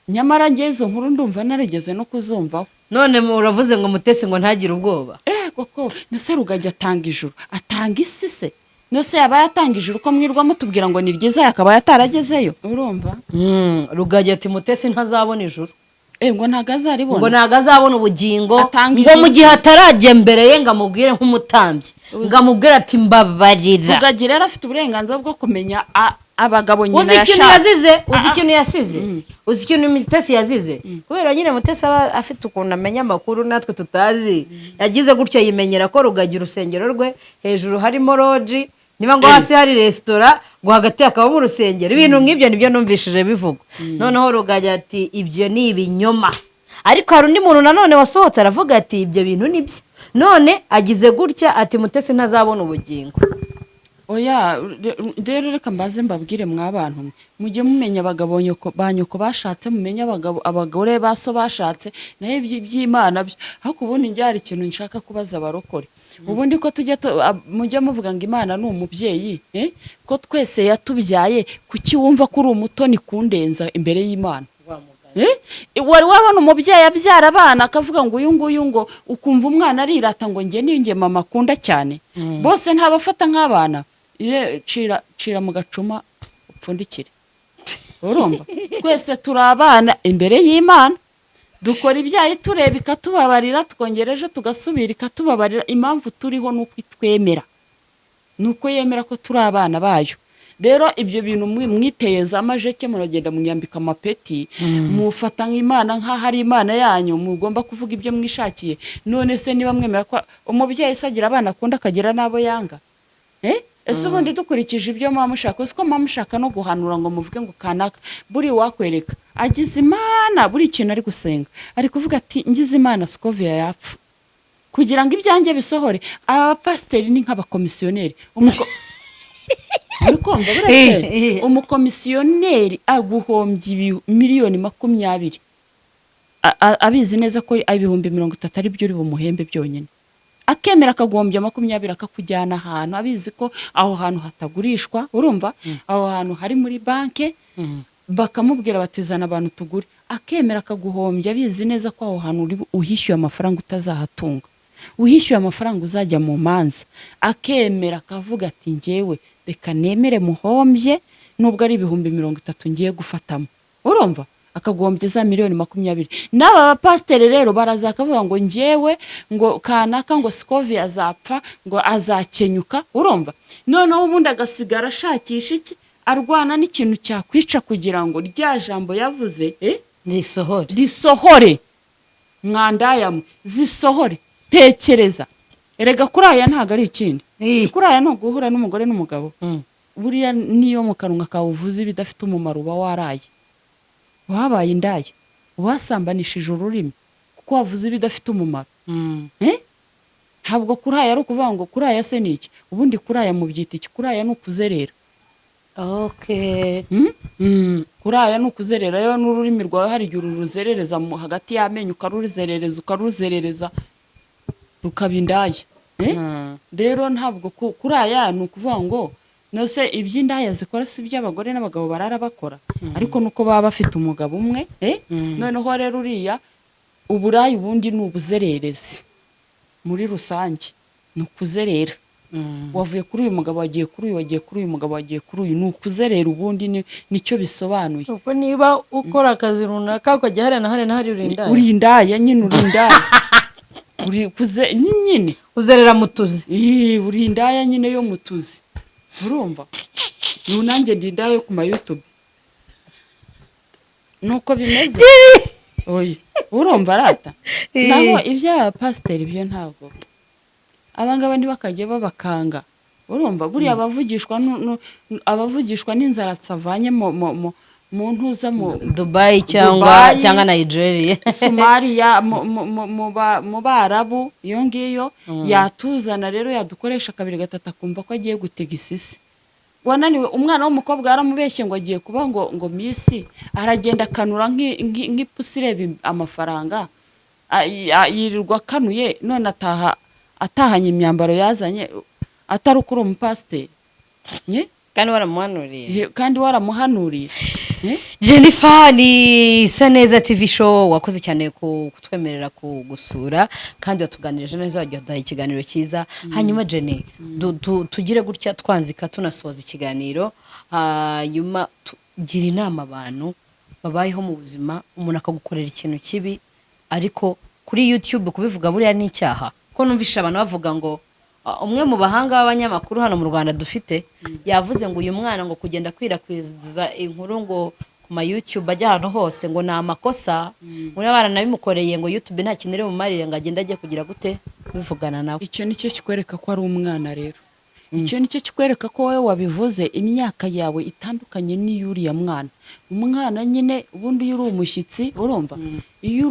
Nyamara njye izo nkuru ndumva narigeze no kuzumvaho. None uravuze ngo Mutesi ngo ntagire ubwoba. Eh, koko nose Rugagi atanga ijuru, atanga isi se? Nose yaba yatanga ijuru ko mwirwa mutubwira ngo ni ryiza, yakaba yataragezeyo? Urumva? Rugagi ati: "Mutesi ntazabona ijuru." Eh, ngo ntabwo azaribona. Ngo ntabwo azabona ubugingo. Atanga ngo mu ijuru. gihe atarajya mbere ye ngo amubwire nk'umutambyi, ngo amubwire ati: "Mbabarira." Rugagi rero afite uburenganzira bwo kumenya abagabo nyina Uzi ikintu yashatse. yazize? Uzi Ah, ah. ikintu yasize? Uzi ikintu Mutesi yazize? Kubera nyine Mutesi aba afite ukuntu amenya amakuru natwe tutazi, yagize gutya yimenyera ko Rugagi urusengero rwe hejuru harimo lodge, niba ngo hasi hari resitora, ngo hagati hakabamo urusengero, ibintu nk'ibyo nibyo numvishije bivugwa. Noneho Rugagi ati: "Ibyo ni ibinyoma." Ariko hari undi muntu nanone wasohotse aravuga ati: "Ibyo bintu ni byo." None agize gutya ati: "Mutesi ntazabona ubugingo." Oya, rero reka mbaze mbabwire, mwa bantu mwe, mujye mumenya abagabo nyoko ba nyoko bashatse, mumenye abagabo abagore ba so bashatse, naho iby'Imana byo. Ariko ubundi njye hari ikintu nshaka kubaza abarokore. Ubundi ko tujya mujya muvuga ngo Imana ni umubyeyi, eh? Ko twese yatubyaye, kuki wumva ko uri umutoni kundenza imbere y'Imana? Eh? Wari wabona umubyeyi abyara abana akavuga ngo uyu nguyu, ngo ukumva umwana arirata ngo njye ni njye mama akunda cyane? Bose ntabafata nk'abana. Cira cira mu gacuma upfundikire. Urumva, twese turi abana imbere y'Imana, dukora ibyaha tureba ikatubabarira, tukongera ejo tugasubira ikatubabarira. Impamvu turiho ni uko itwemera, ni uko yemera ko turi abana bayo. Rero ibyo bintu mwiteye za majeke, muragenda mwiyambika amapeti, mufata nk'Imana, nk'aho ari Imana yanyu, mugomba kuvuga ibyo mwishakiye. None se niba mwemera ko umubyeyi se agira abana akunda akagira n'abo yanga, eh? Ese ubundi dukurikije ibyo muba mushaka, uzi ko muba mushaka no guhanura ngo muvuge ngo kanaka buri wakwereka agize Imana, buri kintu ari gusenga ari kuvuga ati: "Ngize Imana Scovia yapfa kugira ngo ibyanjye bisohore." Aba bapasiteri ni nk'abakomisiyoneri. Uri kumva buretse? Umukomisiyoneri aguhombya 20 miliyoni abizi neza ko 30,000 ari byo uri bumuhembe byonyine, akemera akagombya 20, akakujyana ahantu abizi ko aho hantu hatagurishwa. Urumva, aho hantu hari muri banke, bakamubwira bati: "Zana abantu tugure," akemera akaguhombya abizi neza ko aho hantu uri uhishyuye amafaranga utazahatunga, uhishyuye amafaranga uzajya mu manza. Akemera akavuga ati: "Njyewe reka nemere muhombye nubwo ari 30,000 ngiye gufatamo." Urumva, akagombye za miliyoni 20. N'aba bapasiteri rero baraza bakavuga ngo njyewe ngo kanaka, ngo Scovia azapfa, ngo azakenyuka. Urumva, noneho ubundi agasigara ashakisha iki, arwana n'ikintu cyakwica kugira ngo rya jambo yavuze, Risohore. Risohore. Mwandayamwe zisohore. Tekereza erega, kuri aya ntabwo ari ikindi. Si kuri aya ni uguhura n'umugore n'umugabo. Buriya niyo mu kanwa kawe uvuze ibidafite umumaro, uba waraye, wabaye indaya, wasambanishije ururimi kuko wavuze ibidafite umumaro. Eh? Ntabwo kuraya ari ukuvuga ngo kuraya se ni iki? Ubundi kuraya mubyita iki? Kuraya ni ukuzerera. Hmm? Kuraya ni ukuzerera. Rero n'ururimi rwawe hari igihe uruzerereza hagati y'amenyo, ukaruzerereza, ukaruzerereza, rukaba indaya. Eh? Rero ntabwo kuraya ni ukuvuga ngo nose iby'indaya zikora si iby'abagore n'abagabo barara bakora, ariko nuko baba bafite umugabo umwe. Eh? Noneho rero uriya uburaya ubundi ni ubuzererezi muri rusange, ni ukuzerera. Wavuye kuri uyu mugabo wagiye kuri uyu, wagiye kuri uyu mugabo wagiye kuri uyu, ni ukuzerera ubundi nicyo bisobanuye. Ubwo niba ukora akazi runaka ukajya hariya na hariya na hariya, uri indaya. Uri indaya nyine, uri indaya, uri kuze nyine. Uzerera mu tuzi. Ih, uri indaya nyine yo mu tuzi, urumva? Ubu nanjye ndi indaya yo ku ma YouTube, nuko bimeze. Oya, urumva rata, naho ibya pasiteri byo ntabwo, abangaba ntibakajye babakanga. Urumva buriya abavugishwa abavugishwa n'inzara avanye mu ntuza mu Dubayi cyangwa Dubai. cyangwa Nigeria. Somaliya, mu Barabu iyo ngiyo, yatuzana rero yadukoresha kabiri gatatu akumva ko agiye gutega isisi. Wananiwe umwana w'umukobwa yaramubeshye ngo agiye kuba ngo miss, aragenda akanura nk'ipusi ireba amafaranga. Yirirwa akanuye, none ataha atahanye imyambaro yazanye atari uko uri umupasiteri. Nye? Kandi waramuhanuriye. Kandi waramuhanuriye. Eh? Jennifer, ni Isa Neza TV Show, wakoze cyane kutwemerera kugusura kandi watuganirije neza, wagiye waduhaye ikiganiro cyiza. Hanyuma Jenny, tugire gutya twanzika tunasoza ikiganiro, hanyuma tugira inama abantu babayeho mu buzima, umuntu akagukorera ikintu kibi, ariko kuri YouTube kubivuga buriya ni icyaha? Ko numvishe abantu bavuga ngo umwe mu bahanga b'abanyamakuru hano mu Rwanda dufite yavuze ngo uyu mwana ngo kugenda akwirakwiza inkuru ngo ku ma YouTube ajya ahantu hose ngo ni amakosa, ngo niba baranabimukoreye ngo YouTube nta kintu iri bumarire, ngo agende ajye kugira gute bivugana nawe. Icyo nicyo kikwereka ko ari umwana. Rero icyo nicyo kikwereka ko wowe wabivuze imyaka yawe itandukanye n'iy'uriya mwana. Umwana nyine ubundi iyo uri umushyitsi, urumva, iyo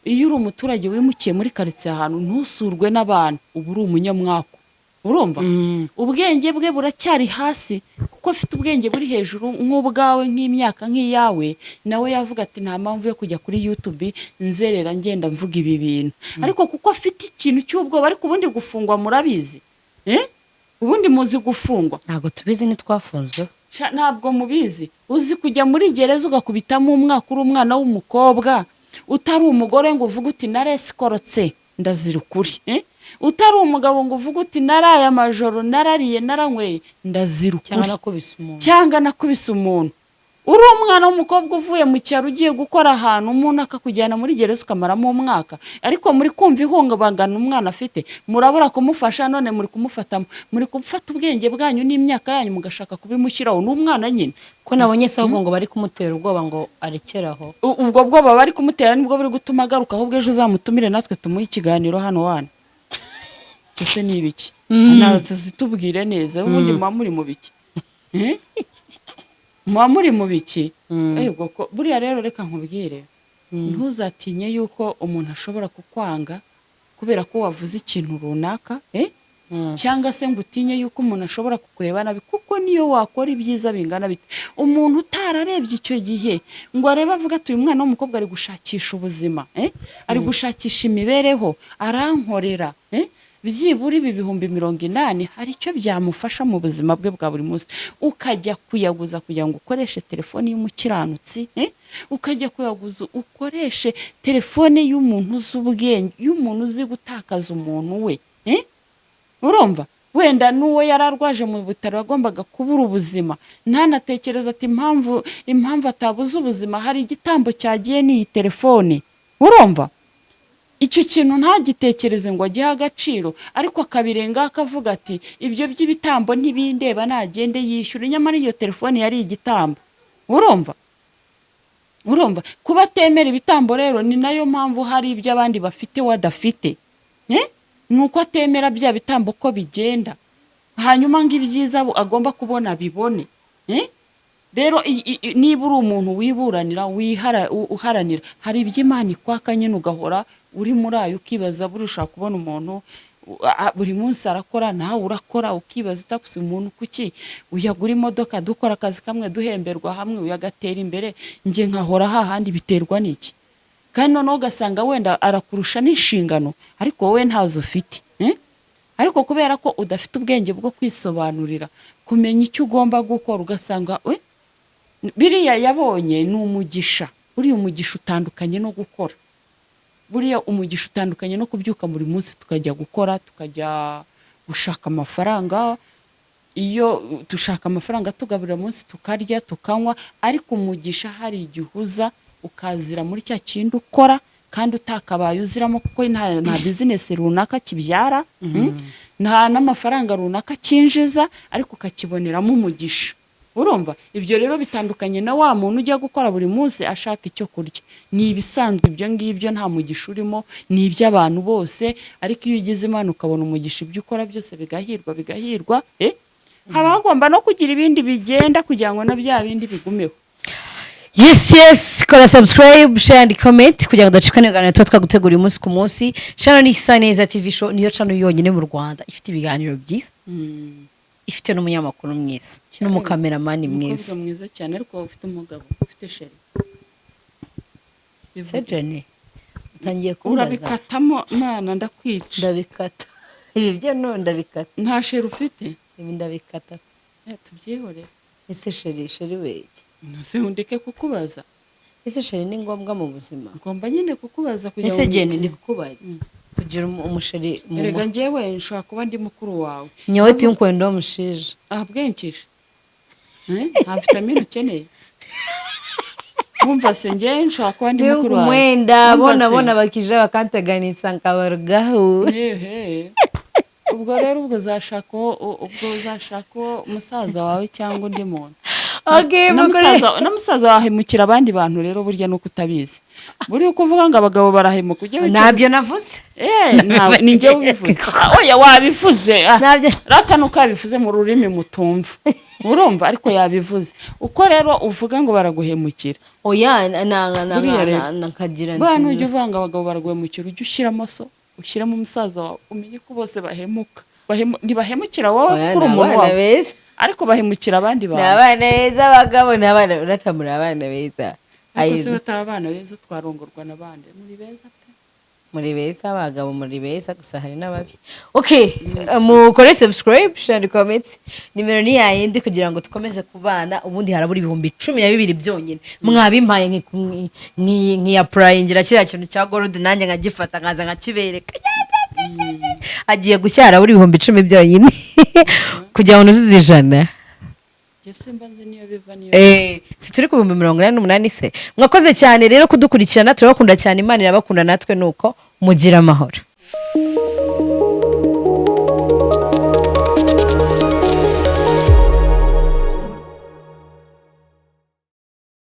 uri umuturage wimukiye muri karitsiye ahantu ntusurwe n'abantu, uba uri umunyamwaku. Urumva ubwenge bwe buracyari hasi, kuko afite ubwenge buri hejuru nk'ubwawe, nk'imyaka nk'iyawe, nawe yavuga ati nta mpamvu yo kujya kuri YouTube nzerera ngenda mvuga ibi bintu. Ariko kuko afite ikintu cy'ubwoba. Ariko ubundi gufungwa murabizi? Eh? Ubundi muzi gufungwa? Ntabwo tubizi, ntitwafunzwe. Sha, ntabwo mubizi. Uzi kujya muri gereza ugakubitamo umwaka uri umwana w'umukobwa, utari umugore ngo uvuge uti naresikorotse ndazira ukuri, eh? Utari umugabo ngo uvuge uti naraye amajoro, narariye, naranyweye, ndazira ukuri. Cyangwa nakubise umuntu. Cyangwa nakubise umuntu. Uri umwana w'umukobwa uvuye mu cyaro ugiye gukora ahantu, umuntu akakujyana muri gereza ukamaramo umwaka. Ariko muri kumva ihungabangana umwana afite, murabura kumufasha. None muri kumufata, muri gufata ubwenge bwanyu n'imyaka yanyu mugashaka kubimushyiraho. Ni umwana nyine. Ko nabonye se ahubwo ngo bari kumutera ubwoba ngo arekere aho. Ubwo bwoba bari kumutera nibwo buri gutuma agaruka. Ahubwo ejo uzamutumire natwe tumuhe ikiganiro hano. Wana ese ni ibiki? Natwe zitubwire neza. Ubundi muba muri mu biki? Eh? Muba muri mu biki? Ego ko buriya rero reka nkubwire, ntuzatinye yuko umuntu ashobora kukwanga kubera ko wavuze ikintu runaka, eh? Cyangwa se ngo utinye yuko umuntu ashobora kukureba nabi, kuko niyo wakora ibyiza bingana bite, umuntu utararebye icyo gihe ngo arebe avuga ati uyu mwana w'umukobwa ari gushakisha ubuzima, eh? Ari gushakisha imibereho, arankorera, eh? Byibura ibi 80,000 hari icyo byamufasha mu buzima bwe bwa buri munsi, ukajya kuyaguza kugira ngo ukoreshe telefoni y'umukiranutsi, eh? Ukajya kuyaguza ukoreshe telefone y'umuntu uzi ubwenge, y'umuntu uzi gutakaza umuntu we, eh? Urumva wenda n'uwo yari arwaje mu bitaro yagombaga kubura ubuzima, ntanatekereza ati impamvu atabuze ubuzima hari igitambo cyagiye n'iyi telefone. Urumva icyo kintu ntagitekereze ngo agihe agaciro, ariko akabirengaho akavuga ati ibyo by'ibitambo ntibindeba, nagende yishyura. Nyamara iyo telefone yari igitambo. Urumva kuba atemera ibitambo rero ni nayo mpamvu hari ibyo abandi bafite we adafite. Eh? Ni uko atemera bya bitambo ko bigenda. Hanyuma ngo ibyiza agomba kubona bibone. Eh? Rero niba uri umuntu wiburanira, uharanira, hari ibyo Imana ikwaka nyine ugahora uri muri ayo, ukibaza buri ushaka kubona umuntu buri munsi arakora, nawe urakora, ukibaza utakusa umuntu kuki uyagura imodoka, dukora akazi kamwe, duhemberwa hamwe, uyagatera imbere, njye nkahora hahandi, biterwa n'iki? Kandi noneho ugasanga wenda arakurusha n'inshingano, ariko wowe ntazo ufite, eh? Ariko kubera ko udafite ubwenge bwo kwisobanurira, kumenya icyo ugomba gukora, ugasanga we biriya yabonye ni umugisha. Buriya umugisha utandukanye no gukora. Buriya umugisha utandukanye no kubyuka buri munsi tukajya gukora, tukajya gushaka amafaranga. Iyo dushaka amafaranga tugaburira munsi, tukarya, tukanywa, ariko umugisha hari igihe uza ukazira muri cya kindi ukora kandi utakabaye uziramo, kuko nta bizinesi runaka kibyara, nta n'amafaranga runaka cyinjiza, ariko ukakiboneramo umugisha. Urumva ibyo rero bitandukanye na wa muntu ujya gukora buri munsi ashaka icyo kurya. Ni ibisanzwe ibyo ngibyo, nta mugisha urimo, ni iby'abantu bose. Ariko iyo ugize Imana ukabona umugisha, ibyo ukora byose bigahirwa, bigahirwa, haba hagomba no kugira ibindi bigenda kugira ngo na bya bindi bigumeho. Yes, kora subscribe, share and comment kugira ngo udacikwa n'ibiganiro tuba twaguteguriye umunsi ku munsi. Channel ni Isa Neza TV Show, niyo channel yonyine mu Rwanda ifite ibiganiro byiza, ifite n'umunyamakuru mwiza n'umukameramani mwiza. Umukobwa mwiza cyane. Ariko ufite umugabo, ufite chéri? Sejeni, utangiye kumbaza. Urabikatamo, Mana, ndakwica. Ndabikata ibi byo, no ndabikata. Nta chéri ufite? Ibi ndabikata. Tubyihorere. Ese chéri, chéri weke? Ntuse ndeke kukubaza. Ese chéri ni ngombwa mu buzima? Ngomba nyine kukubaza kugira Ese ngo Jeni, ndi kukubaza, kugira umuchéri mu Erega njyewe nshobora kuba ndi mukuru wawe. Nyowe tinkwenda omushaija. Ah, bwenkije. Nta vitamine ukeneye? Wumva se, njyewe nshobora kuba ndi mukuru wawe. Tinkumwenda. Wumva Bona se? bona bakija bakanteganisa nkabarugaho. Ehe. Ubwo rero ubwo uzashaka uwo musaza wawe cyangwa undi muntu. Okay. Na Mukore na musaza wahemukira abandi bantu. Rero burya nuko utabizi, buriya uko uvuga ngo abagabo barahemuka, ujye wicara. Ntabyo navuze. Ni njye ubivuze. Ah, oya, wabivuze. Ah, Ntabyo. Rata nuko yabivuze mu rurimi mutumva, urumva, ariko yabivuze. Uko rero uvuga ngo baraguhemukira, Oya, na na na Buriya rero, na nkagira buriya nti nujya uvuga ngo abagabo baraguhemukira, ujye ushyiramo so, ushyiramo umusaza wawe, umenye ko bose bahemuka. Ntibahemukira wowe Oya, kuko uri ni umuntu abana wawe, beza. ariko bahemukira abandi Ni bantu. abana beza, abagabo ni abana, urata muri abana beza. Ariko se Ayi, bataba abana beza twarongorwa n'abandi? Muri beza pe. Muri beza, abagabo muri beza, gusa hari n'ababi. Okay, mukore subscribe, share and comment. Nimero ni yayindi kugira ngo dukomeze kubana. Ubundi harabura 12,000 byonyine. Mwabimpaye nkiyapurayingira kiriya kintu cya gold, nanjye nkagifata nkaza nkakibereka. Agiye gushya, harabura 10,000 byonyine kugira ngo nuzuze 100. Njye simba nzi niyo biva niyo. Si turi ku 88,000 se? Mwakoze cyane rero kudukurikirana, turabakunda cyane, Imana irabakunda natwe, nuko mugira amahoro.